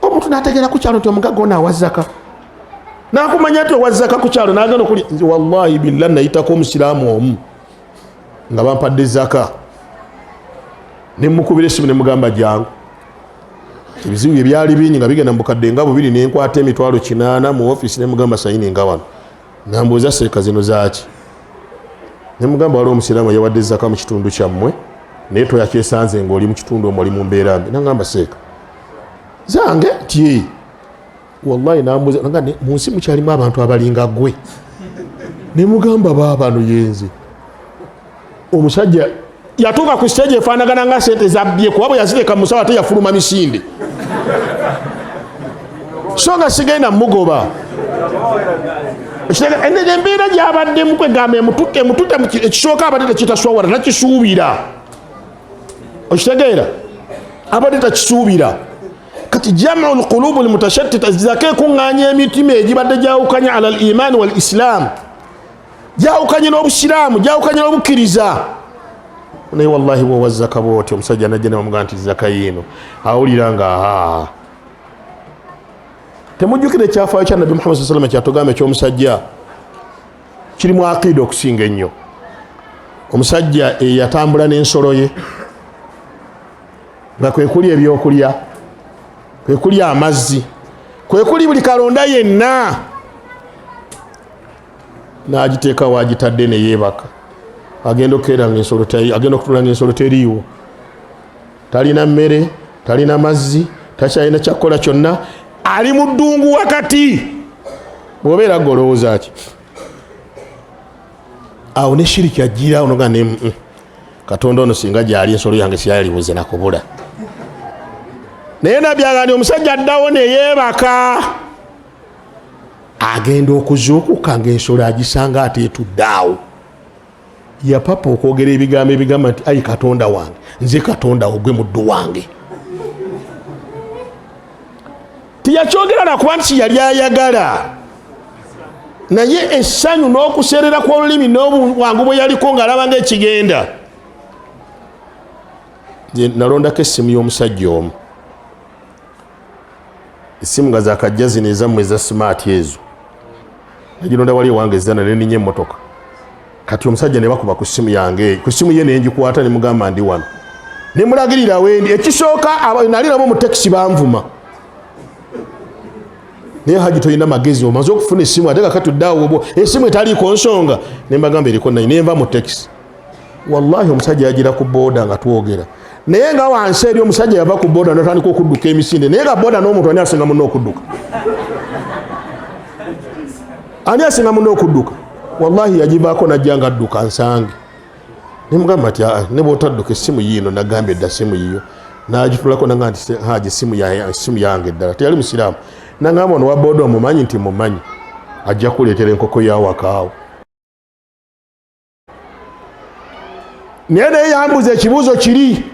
Omuntu nategeera ku kyalo nti omugagga ono awa zaka, nakumanya nti owa zaka ku kyalo, nagenda okulya. Wallahi billah, nayitako omusiraamu omu nga bampadde zaka, nemukubira esimu nemugamba jangu, ebizibu bye byali bingi nga bigenda mubukadde nga 2, nenkwata 800,000 mu ofiisi, nemugamba sayini nga wano. Nambuuza, seeka zino zaki? Nemugamba waliwo omusiraamu yawadde zaka mu kitundu kyammwe, naye toyakyesanze ngaoli mu kitundu omwo, oli mu mbeera mbi. Nagamba, seeka zange ti wallahi. Nambuuza, mu nsi mukyalimu abantu abalinga gwe? Nemugamba baabano yenze. Omusajja yatuuka ku siteegi efaanagana nga sente zabbye, kuba bwe yazireka musawo ate yafuluma misinde, so nga sigenda mugoba. Embeera gyabaddemu kwegamba emutute ekisooka abadde tekitaswawala, takisuubira. Okitegeera, abadde takisuubira. Kati jamu lqulubu lmutashattita, zaka ekuŋŋaanya emitima egibadde gyawukanya ala l imaani wal islaamu, gyawukanye n'obusiraamu, gyawukanye n'obukkiriza. Naye wallahi bwowa zaka bwoti, omusajja najja nebamugaa nti zaka yiino, awulira nga aa. Temujjukira ekyafaayo kya Nabbi Muhammad saa salama kyatugamba ekyomusajja kirimu akiida okusinga ennyo, omusajja eyatambula n'ensolo ye nga kwekuli ebyokulya, kwekuli amazzi, kwekuli buli kalonda yenna, n'agiteeka waagitadde neyeebaka. Agenda okukeera nga ensolo, agenda okutula nga ensolo teriiwo, talina mmere, talina mazzi, takyalina kyakukola kyonna, ali mu ddungu wakati. Bw'obeera gwe olowooza ki awo? Ne shiriki ajjirawo noga ne Katonda ono singa gyali ensolo yange siyalibuze nakubula. Naye nabbi agandi omusajja addawo neyeebaka, agenda okuzuukuka ngaensolo agisanga ate etudde awo. Yapapa okwogera ebigambo ebigamba nti, ayi Katonda wange, nze Katonda wo, gwe muddu wange. Tiyakyogera nakuba nti yali ayagala, naye essanyu n'okuseerera kw'olulimi n'obwangu bwe yaliko ng'alaba ngaekigenda. Nalondako essimu y'omusajja omu, esimu nga zakajja zino ezammwe eza simaati ezo, nagironda wali ewange ezana, neninya emmotoka. Kati omusajja ne bakuba ku simu yange, ku simu ye, nengikwata, nemugamba ndi wano, nemulagirira wendi. Ekisooka nali nabo mu tekisi banvuma, naye Haji tolina magezi, omaze okufuna esimu ate kakati oddeawo esimu etaliiko nsonga. Nembagamba eriko naye, nenva mu tekisi. Wallahi omusajja yagira ku boda nga twogera naye nga wansi eri, omusajja yava ku boda natandika okudduka emisinde, naye nga boda n'omuntu ani asinga munne okudduka? Ani asinga munne okudduka? Wallahi yagivaako najja nga adduka nsange. Nemugamba nti ah, ne bwotadduka essimu yiino, nagambye edda simu yiyo. Nagitulako nanga nti haji simu yange ddala. Teyali musiraamu. Nangamba ono wa boda omumanyi? Nti mumanyi, ajja kuleetera enkoko yawakaawo. Naye naye yambuza ekibuuzo kiri,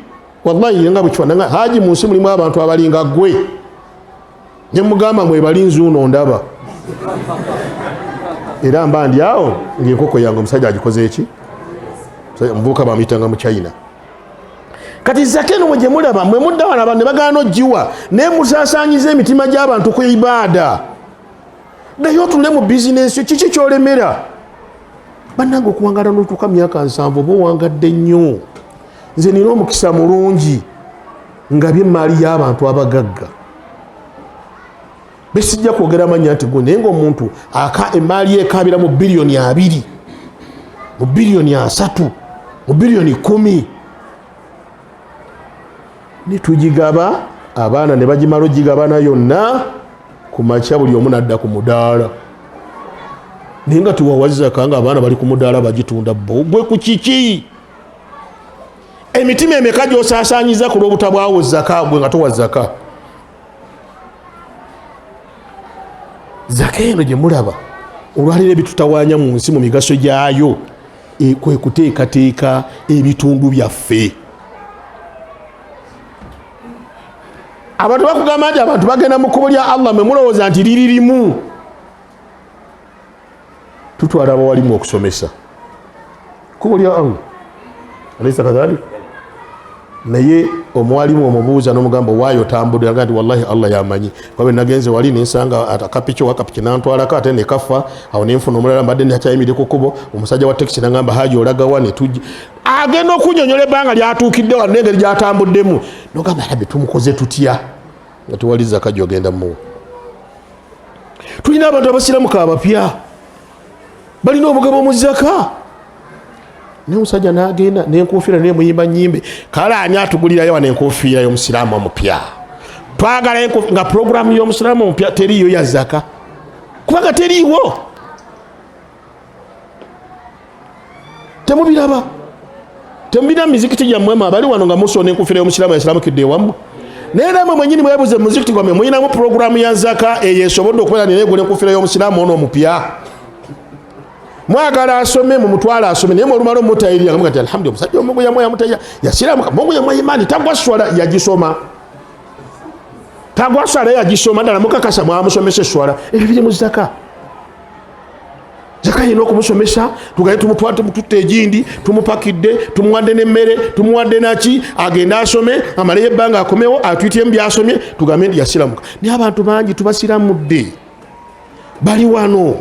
wallahi nga bwekifananga, haji mu nsi mulimu abantu abalinga gwe? Nemugamba mwebali, nzuuno ndaba era mba ndi awo ngaenkoko yange omusajja agikoze eki. Omuvubuka bamuyitanga mu China. Kati zaka eno mwe gyemulaba mwe mudda wano abantu ne bagaana ogiwa, naye musaasaanyiza emitima gy'abantu ku ibaada. Naye otunule mu bizinensi yo, kiki kyolemera? Bannange, okuwangala n'otuuka myaka 70 oba owangadde nnyo. Nze nina omukisa mulungi nga byemmaali y'abantu abagagga besijja kwogera mannya nti gwe, naye ngaomuntu aka emaali ye ekaabira mu biliyoni 20, mu biliyoni 30, mu biliyoni 10, netugigaba abaana ne bagimala ogigabana yonna ku makya, buli omu nadda ku mudaala, naye nga tiwawazaka nga abaana bali ku mudaala bagitunda bo gwe ku kiki? Emitima emeka gyosaasanyiza ku lw'obutabwawo zaka, gwe nga towa zaka? Zaka eno gye mulaba olwaliro ebitutawaanya mu nsi, mu migaso gyayo kwe kuteekateeka ebitundu byaffe. Abantu bakugamba nti abantu bagenda mu kkubo lya Allah, mwe mulowooza nti liri limu. Tutwala abawalimu okusomesa kkubo lya Allah, alaysa kadhalik? Naye omwalimu omubuuza nomugamba, waayo otambudde? Aga nti wallahi Allah yamanyi, kuba nagenze wali nensanga akapiki, owakapiki nantwalako ate nekafa awo, nenfuna omulala, mbadde nakyayimiridde ku kkubo, omusajja wa tekisi nagamba, haji olagawa? Netujja. Agenda okunyonyola ebbanga lyatuukidde wano nengeri gyatambuddemu, nogamba, rabbi, tumukoze tutya nga tewali zaka gyogenda muwa? Tulina abantu abasiramuka abapya balina obugabo mu zaka, naye omusajja nagenda nenkofiira nemuyimba nyimbe. Kale ani atugulirayo wano enkofiira y'omusiraamu omupya? Twagala nga puroguramu y'omusiraamu omupya teriiyo ya zaka, kubanga teriiwo. Temubiraba? Temubira mizikiti gyammwe abali wano nga musona enkofiira y'omusiraamu yasiramukidde ewammwe? Naye namwe mwenyini mwebuze, muzikiti gwammwe mulinamu puroguramu ya zaka eyo esobodde okubeera neegula enkofiira y'omusiraamu ono omupya? Mwagala asome, mumutwale asome, naye mwolumala omutayirira nga mugati, alhamdulillah, omusajja omungu yamwe yamutayira, yasiramuka, mungu yamwe imani tagwa swala yagisoma, tagwa swala yagisoma ddala, mukakasa mwamusomesa eswala. Ebyo biri mu zaka. Zaka yina okumusomesa, tugaye tumutwale, tumututte egindi, tumupakidde, tumuwadde n'emmere, tumuwadde naki, agende asome, amaleyo ebbanga, akomewo atuyitiyemu byasomye, tugambe nti yasiramuka. Naye abantu bangi tubasiramudde, bali wano,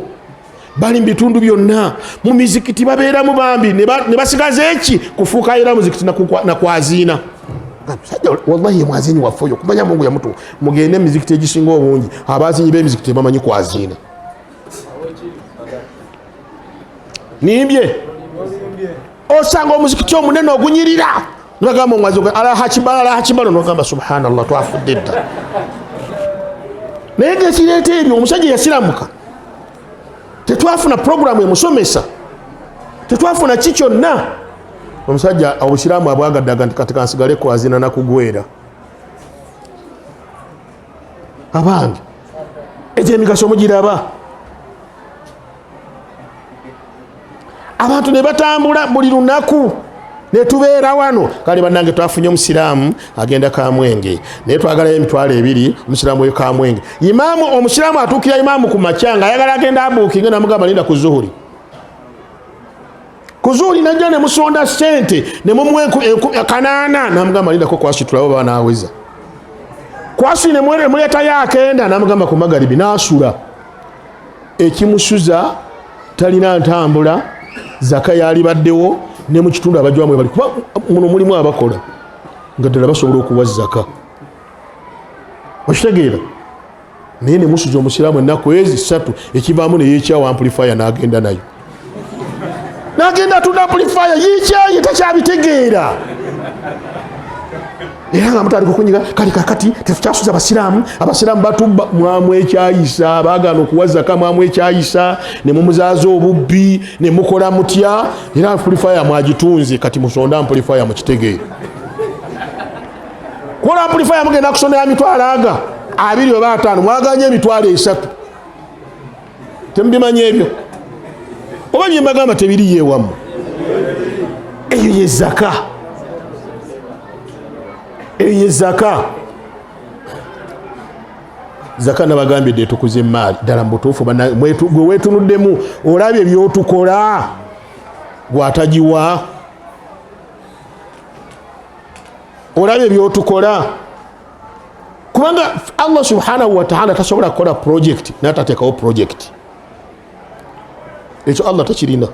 bali mu bitundu byonna, mu mizikiti babeeramu bambi, ne basigaza eki kufuuka era muzikiti nakwaziina. Musajja wallahi ye mwaziinyi waffe oyo, kumanya Mungu yamutu. Mugende emizikiti egisinga obungi, abazinyi b'emizikiti tebamanyi kwaziina. Nimbye? Osanga omuzikiti omunene ogunyirira, nibagamba omwazi alahakibala alahakibala, nogamba subhanallah, twafudde dda. Naye gekireeta ebyo, omusajja yasiramuka, tetwafuna puroguramu emusomesa, tetwafuna ki kyonna. Omusajja obusiraamu abwagaddaga nti kati kansigale kwazina nakugwera. Abange, egyo emigaso mugiraba? Abantu ne batambula buli lunaku netubeera wano. Kale bannange, twafunye omusiraamu agenda Kamwenge, naye twagalayo 20,000. Omusiraamu oyo Kamwenge, imaamu omusiraamu atuukira imaamu ku makya nga ayagala agenda abuukinge, namugamba linda ku zuhuri. Ku zuhuri najja nemusonda sente, nemumuwa 800, namugamba lindako kwasitulawo banaweza kwasi, nemuleetayo akenda, namugamba ku magaribi, nasula. Ekimusuza talina ntambula, zaka yalibaddewo ne mu kitundu abajwamu bali, kuba muno mulimu abakola nga ddala basobola okuwa zaka, okitegeera? Naye nemusuza omusiraamu ennaku ezi 3, ekivaamu neyekyawa amplifier n'agenda nayo, n'agenda atunda amplifier, yikyaye takyabitegeera, era nga mutandika okunyiga. Kale kakati tetukyasuza abasiraamu, abasiraamu batubba. Mwamwekyayisa, bagaana okuwa zaka, mwamwekyayisa ne mumuzaaza obubbi, ne mukola mutya, era amplifier mwagitunze. Kati musonda amplifier, mukitegeere, kukola amplifier mugenda kusonda ya 20,000 oba 50, mwaganye 30,000. Temubimanyi ebyo oba byembagamba tebiriyo ewamu? Eyo ye zaka, eyo ye zaka. Zaka nabagambye dde etukuza emaali ddala mu butuufu. Gwe weetunuddemu olabye byotukola, gwatagiwa. Olabye byotukola, kubanga Allah subhanahu wataala tasobola kukola project natateekawo project. Ekyo Allah takirina.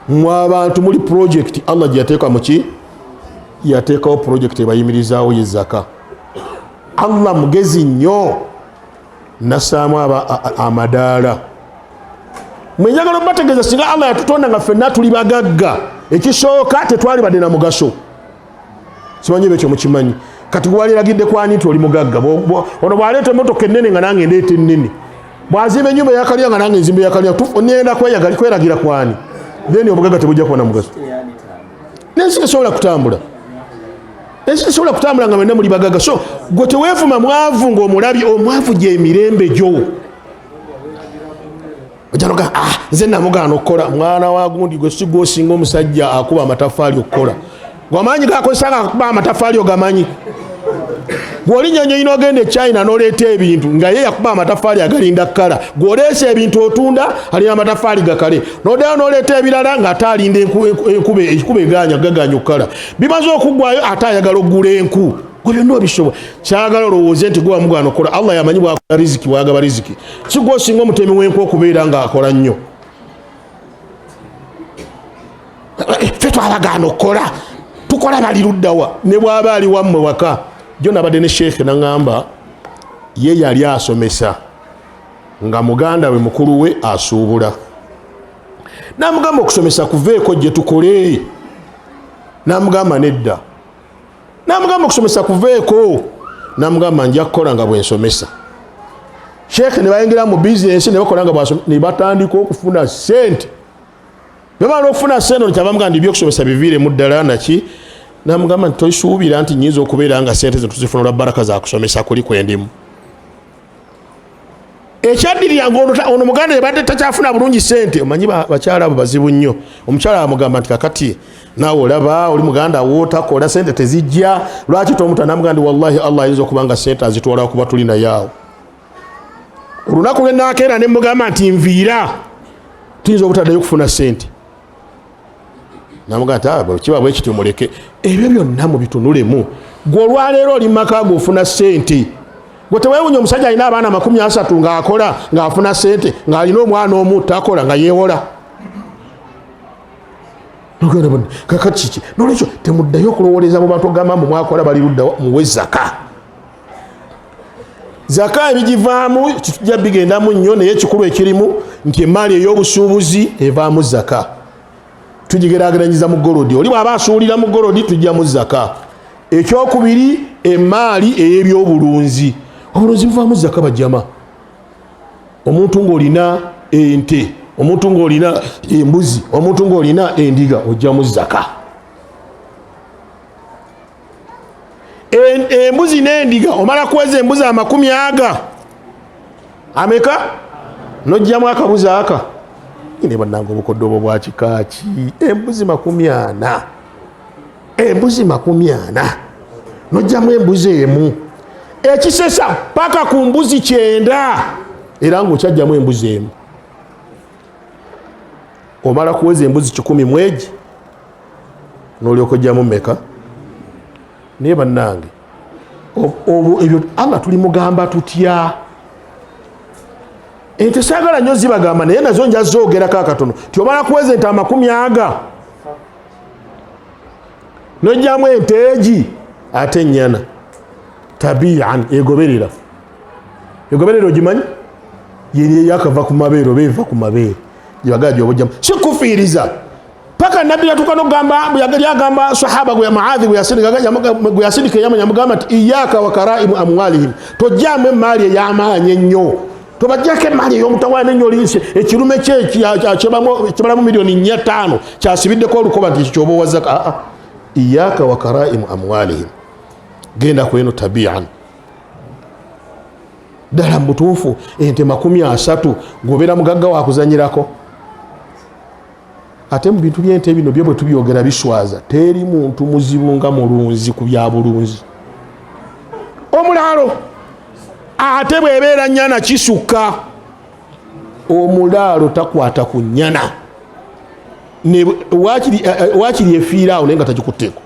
Mwe abantu muli project Allah gyeyateeka muki, yateekawo project ebayimirizaawo, ye zaka. Allah mugezi nnyo, nasaamu amadaala. Mwenjagala obategeeza, singa Allah yatutonda nga ffenna tuli bagagga, ekisooka tetwalibadde na mugaso. Simanyi ebyo mukimanyi. Kati gwaliragidde kwani nti oli mugagga? Ono bwaleeta emotoka ennene nga nange ndeeta ennene, bwazimba enyumba eyakalya nga nange nzimba eyakalya, nenda kweragira kwani? Then obugagga tebujja kuba na mugaso, nensi tesobola kutambula, ensi tesobola kutambula nga mwenna muli bagagga. So gwe teweevuma mwavu ng'omulabi omwavu gyemirembe gyo. Ojanoga, ah, nze namugaana okukola. Mwana wa gundi, gwe si gwosinga omusajja akuba amatafaali okukola? Gwamaanyi gakozesa nga akuba amatafaali ogamanyi? Gwoli nyonyi n'ogenda e China n'oleeta ebintu nga ye yakuba amatafaali agalinda kkala. Gw'oleesa ebintu otunda, alina amatafaali gakale, n'oddayo n'oleeta ebirala ng'ate alinda enkuba eganya gaganya okukala, bimaze okuggwayo ate ayagala okugula enku. Gwe byonna obisobola. Kyagala olowooze nti gwe wamugaana okukola. Allah yamanyi bwakola riziki, bwagaba riziki. Si gwe osinga omutemi w'enku okubeera ng'akola nnyo? Ffe twabagaana okukola, tukola bali luddawa? Ne bwaba ali wammwe waka. Jo nabadde ne sheekhe, naŋŋamba ye yali asomesa nga muganda we mukulu we asuubula, namugamba okusomesa kuveeko gye tukole, namugamba nedda, namugamba okusomesa kuveeko, namugamba nja kukola nga bwensomesa. Sheekhe ne bayingira mu bizinensi ne bakola nga ne batandika okufuna sente. Bamala okufuna sente, ono kyabamugamba nti ebyokusomesa biviiremu ddala naki. Namugamba nti tosuubira nti nyinza okubeera nga sente zino tuzifuna olwa baraka za kusomesa kuli kwendimu. Ekyaddirira nga ono muganda yabadde takyafuna bulungi sente. Omanyi bakyala abo bazibu nnyo. Omukyala amugamba nti kakati naawe olaba oli muganda wo takola, sente tezijja, lwaki tomuta? Namugamba nti wallahi Allah ayinza okuba nga sente azitwala kuba tuli naye awo. Olunaku lwe nakeera ne mugamba nti nviira, tuyinza obutaddayo okufuna sente. Namugamba nti ah, kiba bwe kityo muleke. Ebyo byonna mubitunulemu. Gwe olwaleero oli mumaka ge ofuna sente, gwe tewewunya omusajja alina abaana 30 ng'akola ng'afuna sente, ng'alina omwana omu takola nga yeewola. Kakati kiki? Nolwekyo temuddayo okulowooleza mu bantu ogamba mbu mwakola bali luddawa. Muwe zaka. Zaka ebigivaamu kitujja bigendamu nnyo, naye ekikulu ekirimu nti emaali ey'obusuubuzi evaamu zaka, tugigerageranyiza mu golodi. Oli bw'aba asuulira mu golodi, tujjamu zaka. Ekyokubiri, emaali ey'ebyobulunzi, obulunzi buvaamu zaka. Bajjama, omuntu ng'olina ente, omuntu ng'olina embuzi, omuntu ng'olina endiga, ojjamu zaka. Embuzi n'endiga omala kuweza embuzi 20 aga ameka, nojjamu akabuzi aka ne bannange. Obukodde obwo bwakikaaki? Embuzi 40, embuzi 40, nojjamu embuzi emu. Ekisesa paka ku mbuzi 90, era ngaokyajjamu embuzi emu. Omala kuweza embuzi 100 mwegi, nolyoka ojjamu meka? Naye bannange, ebyo Allah tulimugamba tutya? Ente saagala nnyo zibagamba, naye nazo nja zoogerako akatono. Ti omala kuweza ente 20 aga, nojjamu ente egi, ate ennyana tabian egoberera, egoberera ogimanyi, yeyakava ku mabeere oba eva ku mabeere, gyebagaa gyobojjamu. Si kufiiriza paka nabbi yatuuka nokugamba, yali agamba sahaba gwe Maadhi gwe yasindika eyama, yamugamba nti iyaka wa karaimu amwalihim, tojjamu emaali ey'amaanyi ennyo, tobajjako emaali ey'omutawaana ennyo. Olinse ekirume kye kibalamu miliyoni 4 5 kyasibiddeko olukoba nti ekyo kyoba owazaka. Aa, iyaka wa karaimu amwalihim, genda kweno tabian. Ddala mubutuufu ente 30, gwobeera mugagga wakuzanyirako. Ate mu bintu byente bino byo bwe tubyogera biswaza. Teri muntu muzibu nga mulunzi ku bya bulunzi, omulaalo. Ate bwebeera nyana kisukka, omulaalo takwata ku nyana wakiri efiira awo naye nga tagikutteeko.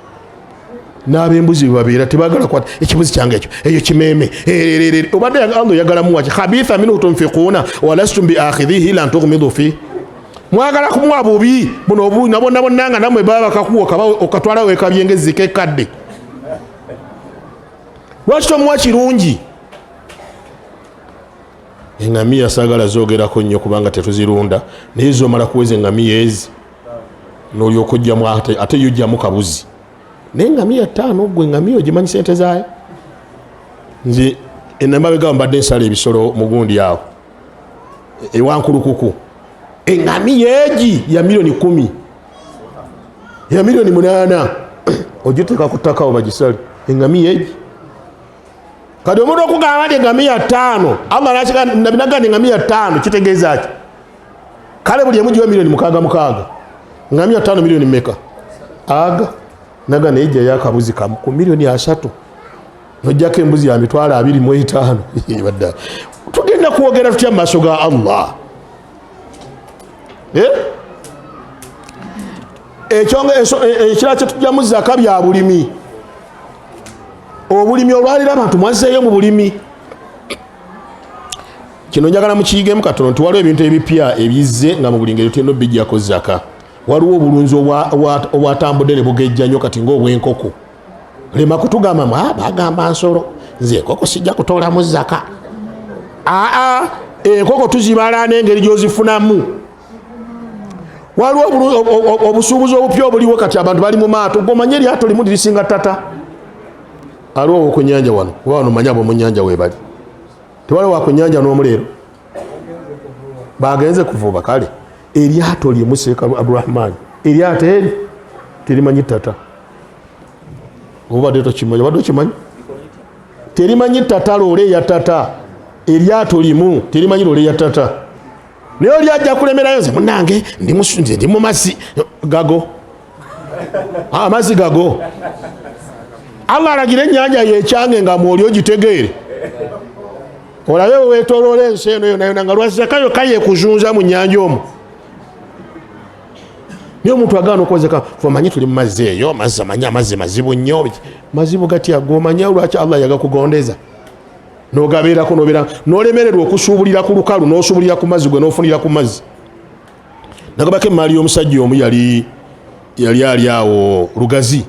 N'abembuzi bebabeera tebagala kwata ekibuzi kyange ekyo, eyo kimeeme ererere. Obadde Allah oyagala muwaki? Khabitha minhu tunfiquuna walastum biakhidhihi ila ntughmidu fi. Mwagala kumuwa bubi buno obu nabonna bonna nga namwe baba bakakuwa okatwala wekabye ng'ezzika ekkadde. Lwaki tomuwa kirungi? Engamiya saagala zogerako nnyo kubanga tetuzirunda, naye zomala kuweza engamiya ezi nolyoka ojjamu ate yo ojjamu kabuzi. Naye engamiya ttaano, gwe engamiya ogimanyi sente zaayo? Nze enamabega mbadde nsala ebisolo mugundi awo ewankulukuku, engamiya egi ya 10,000,000, ya 8,000,000, ogiteeka ku ttaka awo bagisale engamiya egi. Kati omuntu okugamba nti engamiya ttaano, Allah nabinaga nti engamiya ttaano kitegeeza ki? Kale buli emu giwe 6,000,000, ngamiya ttaano miliyoni meka? Aga naga naye jjayo akabuzi kamu ku 30,000,000, nojjako embuzi ya 25,000. Badda tugenda kwogera tutya mu maaso ga Allah? Ekirala kyetujjamu zaka bya bulimi. Obulimi olwaliro abantu mwazzeeyo mu bulimi. Kino njagala mukiyigemu katono nti waliwo ebintu ebipya ebizze nga mu buli ngeri tulina obijjako zaka. Waliwo obulunzi obwatambudde ne bugejja nnyo kati ng'obw'enkoko. Lema kutugamba mbu, bagamba nsolo, nze enkoko sijja kutoolamu zaka. Aa, enkoko tuzibala n'engeri gy'ozifunamu. Waliwo obusuubuzi obupya obuliwo kati, abantu bali mu maato. Gomanye eryato limu lirisinga tata aliwo owokunyanja wano, kuba wano manyi abomunyanja webali. Tewali wakunyanja n'omuleero bagenze kuvuba. Kale eryato limu, Seeka Abdurahman, eryato eri terimanyi tata. Obadde tokimanyi? Obadde okimanyi? Terimanyi tata, loole eya tata. Eryato limu terimanyi loole eya tata, naye oli ajja kulemerayo. Nze munange nze ndi mu mazzi gago, amazzi gago. Allah alagira ennyanja yekyange nga mwoli ogitegeere, olabe wetoloola ensi eno yona yona nga lwazaka yokka yekuzunza mu nyanja omwo. Naye omuntu agaana okwozeka, omanyi tuli mu mazzi eyo, amazzi amanyi amazzi mazibu nnyo. Mazibu gatya? Gomanya lwaki Allah yagakugondeza nogabeerako, nobeera nolemererwa okusuubulira ku lukalu, nosuubulira ku mazzi, gwe nofunira ku mazzi. Nagabako emaali y'omusajja omu yali ali awo Lugazi,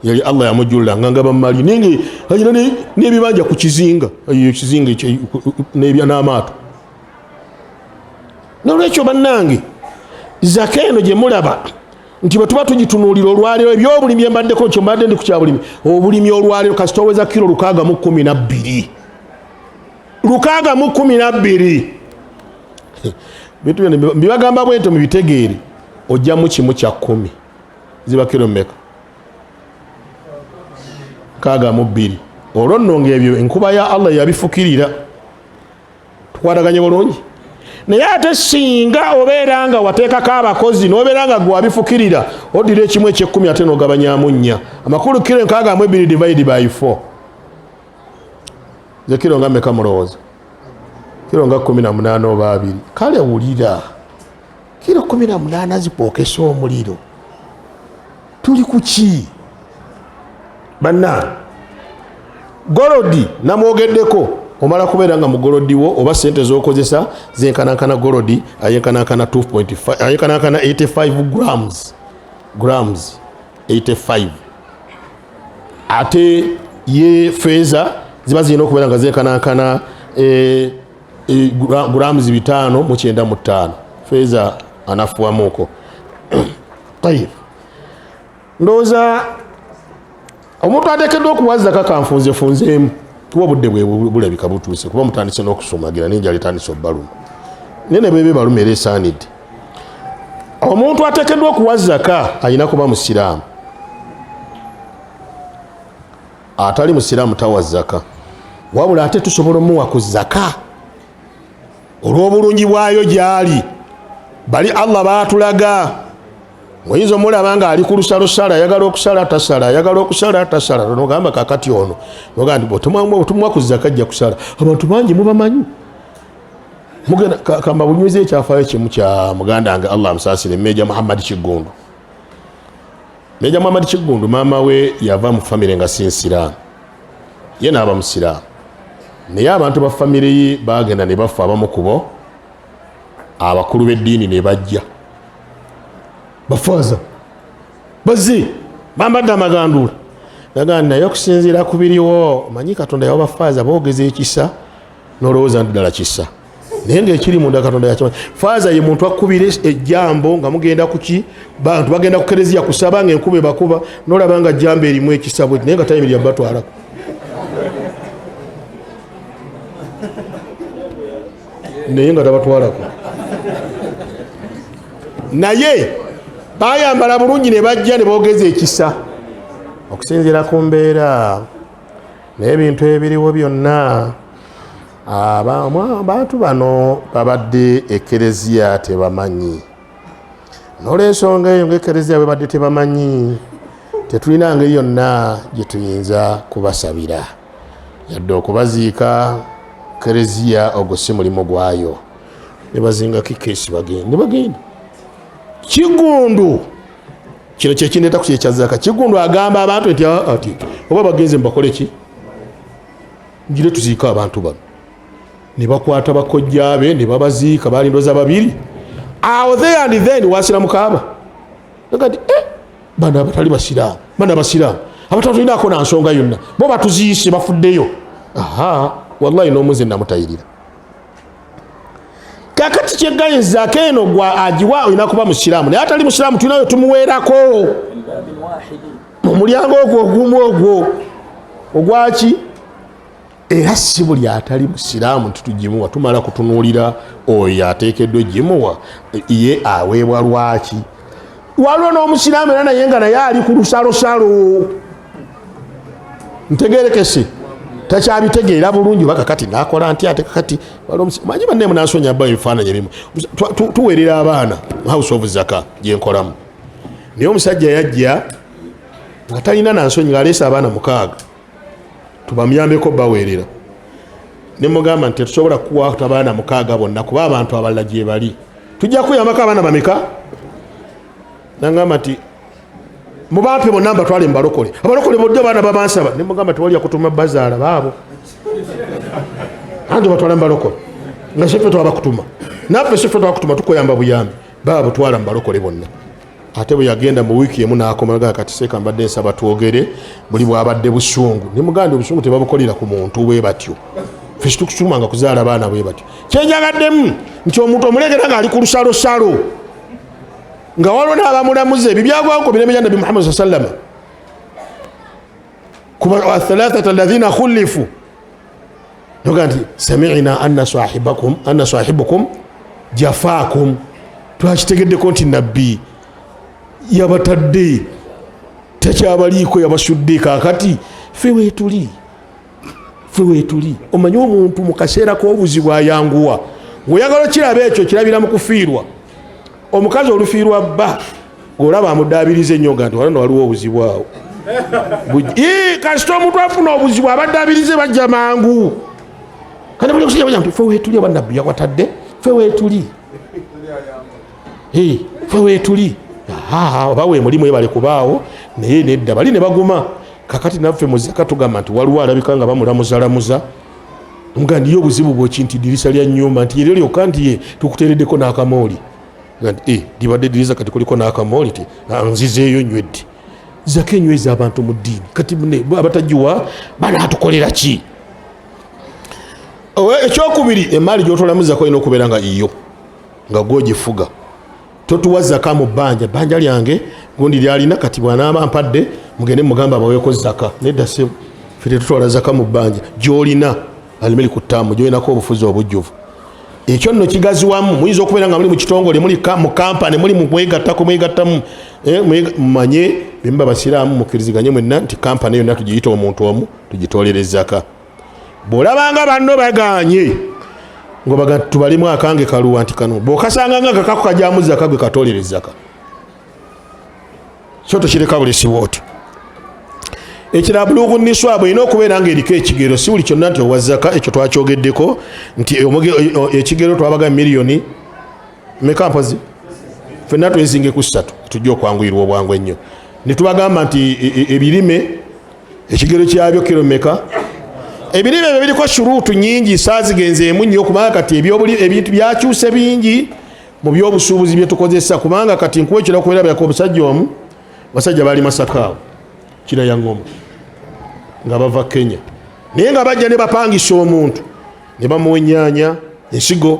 yali Allah yamujulula nga ngaba mali naye alina n'ebibanja ku kizinga, eyo kizinga ekyo, n'amaato. Nolwekyo bannange, zaka eno gye mulaba nti bwe tuba tugitunuulira olwaleero, ebyobulimi embaddeko kyo mbadde ndi ku kyabulimi. Obulimi olwaleero kasita oweza kiro 612, 612, bintu byonna mbibagamba bwentyo mubitegeere, ojjamu 1/10, ziba kiro mmeka? 62. Olwo nno ngaebyo enkuba ya Allah yabifukirira. Tukwataganye bulungi. Naye ate singa obeera nga wateekako abakozi n'obeera nga gwe wabifukirira, oddira 1/10 ate n'ogabanyamu nnya. Amakulu kiro 62 divide by 4, ze kiro nga meka mulowooza? Kiro nga 18 oba 20. Kale wulira, kiro 18 zikwokesa omuliro. Tuli ku ki banna? Golodi namwogeddeko, omala kubeera nga mugolodi wo oba sente zokozesa zenkanankana golodi ayenkanankana 2.5, ayenkanankana 85 grams, grams 85. Ate ye feeza ziba zirina okubeera nga zenkanankana grams 595. Feeza anafuwamuuko. Tayib, ndowooza omuntu ateekeddwa okuwa zaka kanfunzefunzeemu kuba obudde bwe bulabika butuuse, kuba mutandise n'okusumagira n'enjala etandise obbaluma, naye ne bweba ebaluma era esaanidde. Omuntu ateekeddwa okuwa zaka alina kuba musiraamu. Atali musiraamu tawa zaka, wabula ate tusobola omuwa ku zaka olw'obulungi bwayo gyali. Bali Allah baatulaga, oyinza omulaba nga ali ku lusalosalo, ayagala okusala tasala, ayagala okusala tasala. Nogamba kakati ono, nogamba nti bwetumuwa ku zaka ajja kusala. Abantu bangi mubamanyi. Mugenda kamba bunywiza ekyafaayo kimu kya muganda wange, Allah amusaasire, Meja Muhammad Kiggundu. Meja Muhammad Kiggundu maama we yava mu famire nga si nsiraamu, ye n'aba musiraamu, naye abantu ba famire ye baagenda ne bafa, abamu ku bo abakulu b'eddiini ne bajja, bafaaza bazze bambadde amaganduula, nagaa naye okusinziira ku biriwo omanyi Katonda yawa bafaaza boogeza ekisa nolowooza nti ddala kisa, naye ngaekiri munda Katonda yakimanyi. Faaza ye muntu akubira ejjambo nga mugenda kuki, bantu bagenda ku kereziya kusaba nga enkuba ebakuba, nolaba nga jjambo erimu ekisa bweti, naye nga tayimirira batwalako. Naye nga tabatwalako, naye bayambala bulungi ne bajja ne boogeza ekisa okusinziira ku mbeera n'ebintu ebiriwo byonna. Abantu bano babadde ekereziya tebamanyi, nolwensonga eyo ngaekereziya bwebadde tebamanyi, tetulina ngeri yonna gye tuyinza kubasabira yadde okubaziika. Kereziya ogwo si mulimu gwayo. Ne bazingako keesi, bagenda ne bagenda. Kigundu kino kyekindeeta ku kyekyazaka. Kigundu agamba abantu nti ah, ati oba bagenze mubakole ki, ngire tuziike abantu bano. Ne bakwata bakojjaabe ne babaziika, balindoza babiri awo. There and then wasiramu kaaba nti eh, bano abatali basiraamu, bano abasiraamu abatatulinako na nsonga yonna, bo batuziise bafuddeyo. Aha, wallahi n'omuze namutayirira. Kakati kyegayinzaako eno gwa agiwa olina kuba musiraamu, naye atali musiraamu tulinayo tumuweerako mu mulyango ogwo ogumu ogwo ogwaki. Era si buli atali musiraamu nti tugimuwa, tumala kutunuulira oyo ateekeddwa egimuwa ye aweebwa lwaki. Waliwo n'omusiraamu era naye nga naye ali ku lusalosalo, ntegerekese takyabitegeera bulungi, oba kakati nakola nti ate kakati manyi banne munansonya ba ebifaananyi ebimu tuweerera abaana House of Zaka gyenkolamu, naye omusajja yajja nga talina nansonyi, ng'aleese abaana 6 tubamuyambeko baweerera. Nemugamba nti tetusobola kukwata abaana 6 bonna, kuba abantu abalala gyebali, tujja kuyambako abaana bameka? Nangamba nti mubampe bonna mbatwale mubalokole, abalokole bonna abaana babansaba. Nemugamba tewali akutuma bazaala baabo, anti batwala mubalokole nga sife twabakutuma, naffe sife twakutuma, tukuyamba buyambi, baaba butwala mubalokole bonna. Ate bwe yagenda mu wiiki emu n'akomaga, kati seeka mbadde nsaba twogere, buli bwabadde busungu. Ne muganda obusungu tebabukolera ku muntu bwe batyo, ffe situkusumanga kuzaala baana bwe batyo. Kyenjagaddemu nti omuntu omulekera ng'ali ku lusalosalo, nga waliwo n'abamulamuza ebyo byagwawo ku mirembe gya Nabbi Muhammad saa sallama, kuba athalathata alladhina khulifu noga nti samina anna sahibakum, anna sahibukum jafaakum, twakitegeddeko nti nabbi yabatadde takyabaliiko, yabasudde, kakati ffe wetuli, ffe wetuli. Omanyi omuntu mu kaseera k'obuzibu ayanguwa, ngaoyagala okiraba ekyo kirabira mu kufiirwa. Omukazi olufiirwa bba olaba amudaabiriza ennyo nga nti wano waliwo obuzibu awo. Kasita omuntu afuna obuzibu abaddaabirize bajja mangu. Kandi buli kusija nti ffe weetuli, oba nabbi yakwatadde, ffe weetuli, ffe weetuli, oba weemuli mwebale kubaawo, naye nedda bali ne baguma. Kakati naffe muzaka tugamba nti waliwo alabika nga bamulamuzalamuza, nga ndiyo obuzibu bwoki nti dirisa lya nyumba nti eryo lyokka nti ye tukuteereddeko n'akamooli nti eh, libadde dirisa kati kuliko n'akamooli ti ah, nzizeeyo nywedde. Zaka enyweza abantu mu ddiini. Kati abatagiwa banaatukolera ki? Ekyokubiri, emaali gyotolamu zaka olina okubeera nga iyo nga gwogifuga. Totuwa zaka mu bbanja, bbanja lyange gundi lyalina, kati bwanaaba mpadde mugende mugamba abaweeko zaka. Nedda sebo, fe tetutwala zaka mu bbanja. Gyolina alimiri ku ttaamu, gyolinako obufuzi obujjuvu. Ekyo nno kigaziwamu, muyinza okubeera nga muli mu kitongole, muli mu kampani, muli mu kwegattako, mwegattamu, eh, mumanye byemuba basiraamu, mukkiriziganye mwenna nti kampani yonna tugiyita omuntu omu, tugitoolere zaka. Bw'olabanga banno baganye ngobaga tubalemu akange kaluwa nti kano bw'okasanga nga kakako kajamu zaka, gwe katoolere zaka, so tokireka bulesiwa otyo. Ekirala, bulugu niswabu erina okubeera nga eriko ekigero, si buli kyonna nti owa zaka. Ekyo twakyogeddeko nti ekigero twabaga miliyoni meka? Mpozi fenna twezinge ku 3, tujja okwanguyirwa obwangu ennyo. Ne tubagamba nti ebirime ekigero kyabyo kiro meka? Ebirime ebyo biriko shuruutu nyingi, saazigenzeemu nnyo, kubanga kati ebintu byakyuse bingi mu byobusuubuzi bye tukozesa. Kubanga kati nkuwa ekira kuberabirako, omusajja omu, basajja baali Masakaawo kira ya ngoma nga bava Kenya, naye nga bajja ne bapangisa omuntu ne bamuwa ennyaanya, ensigo.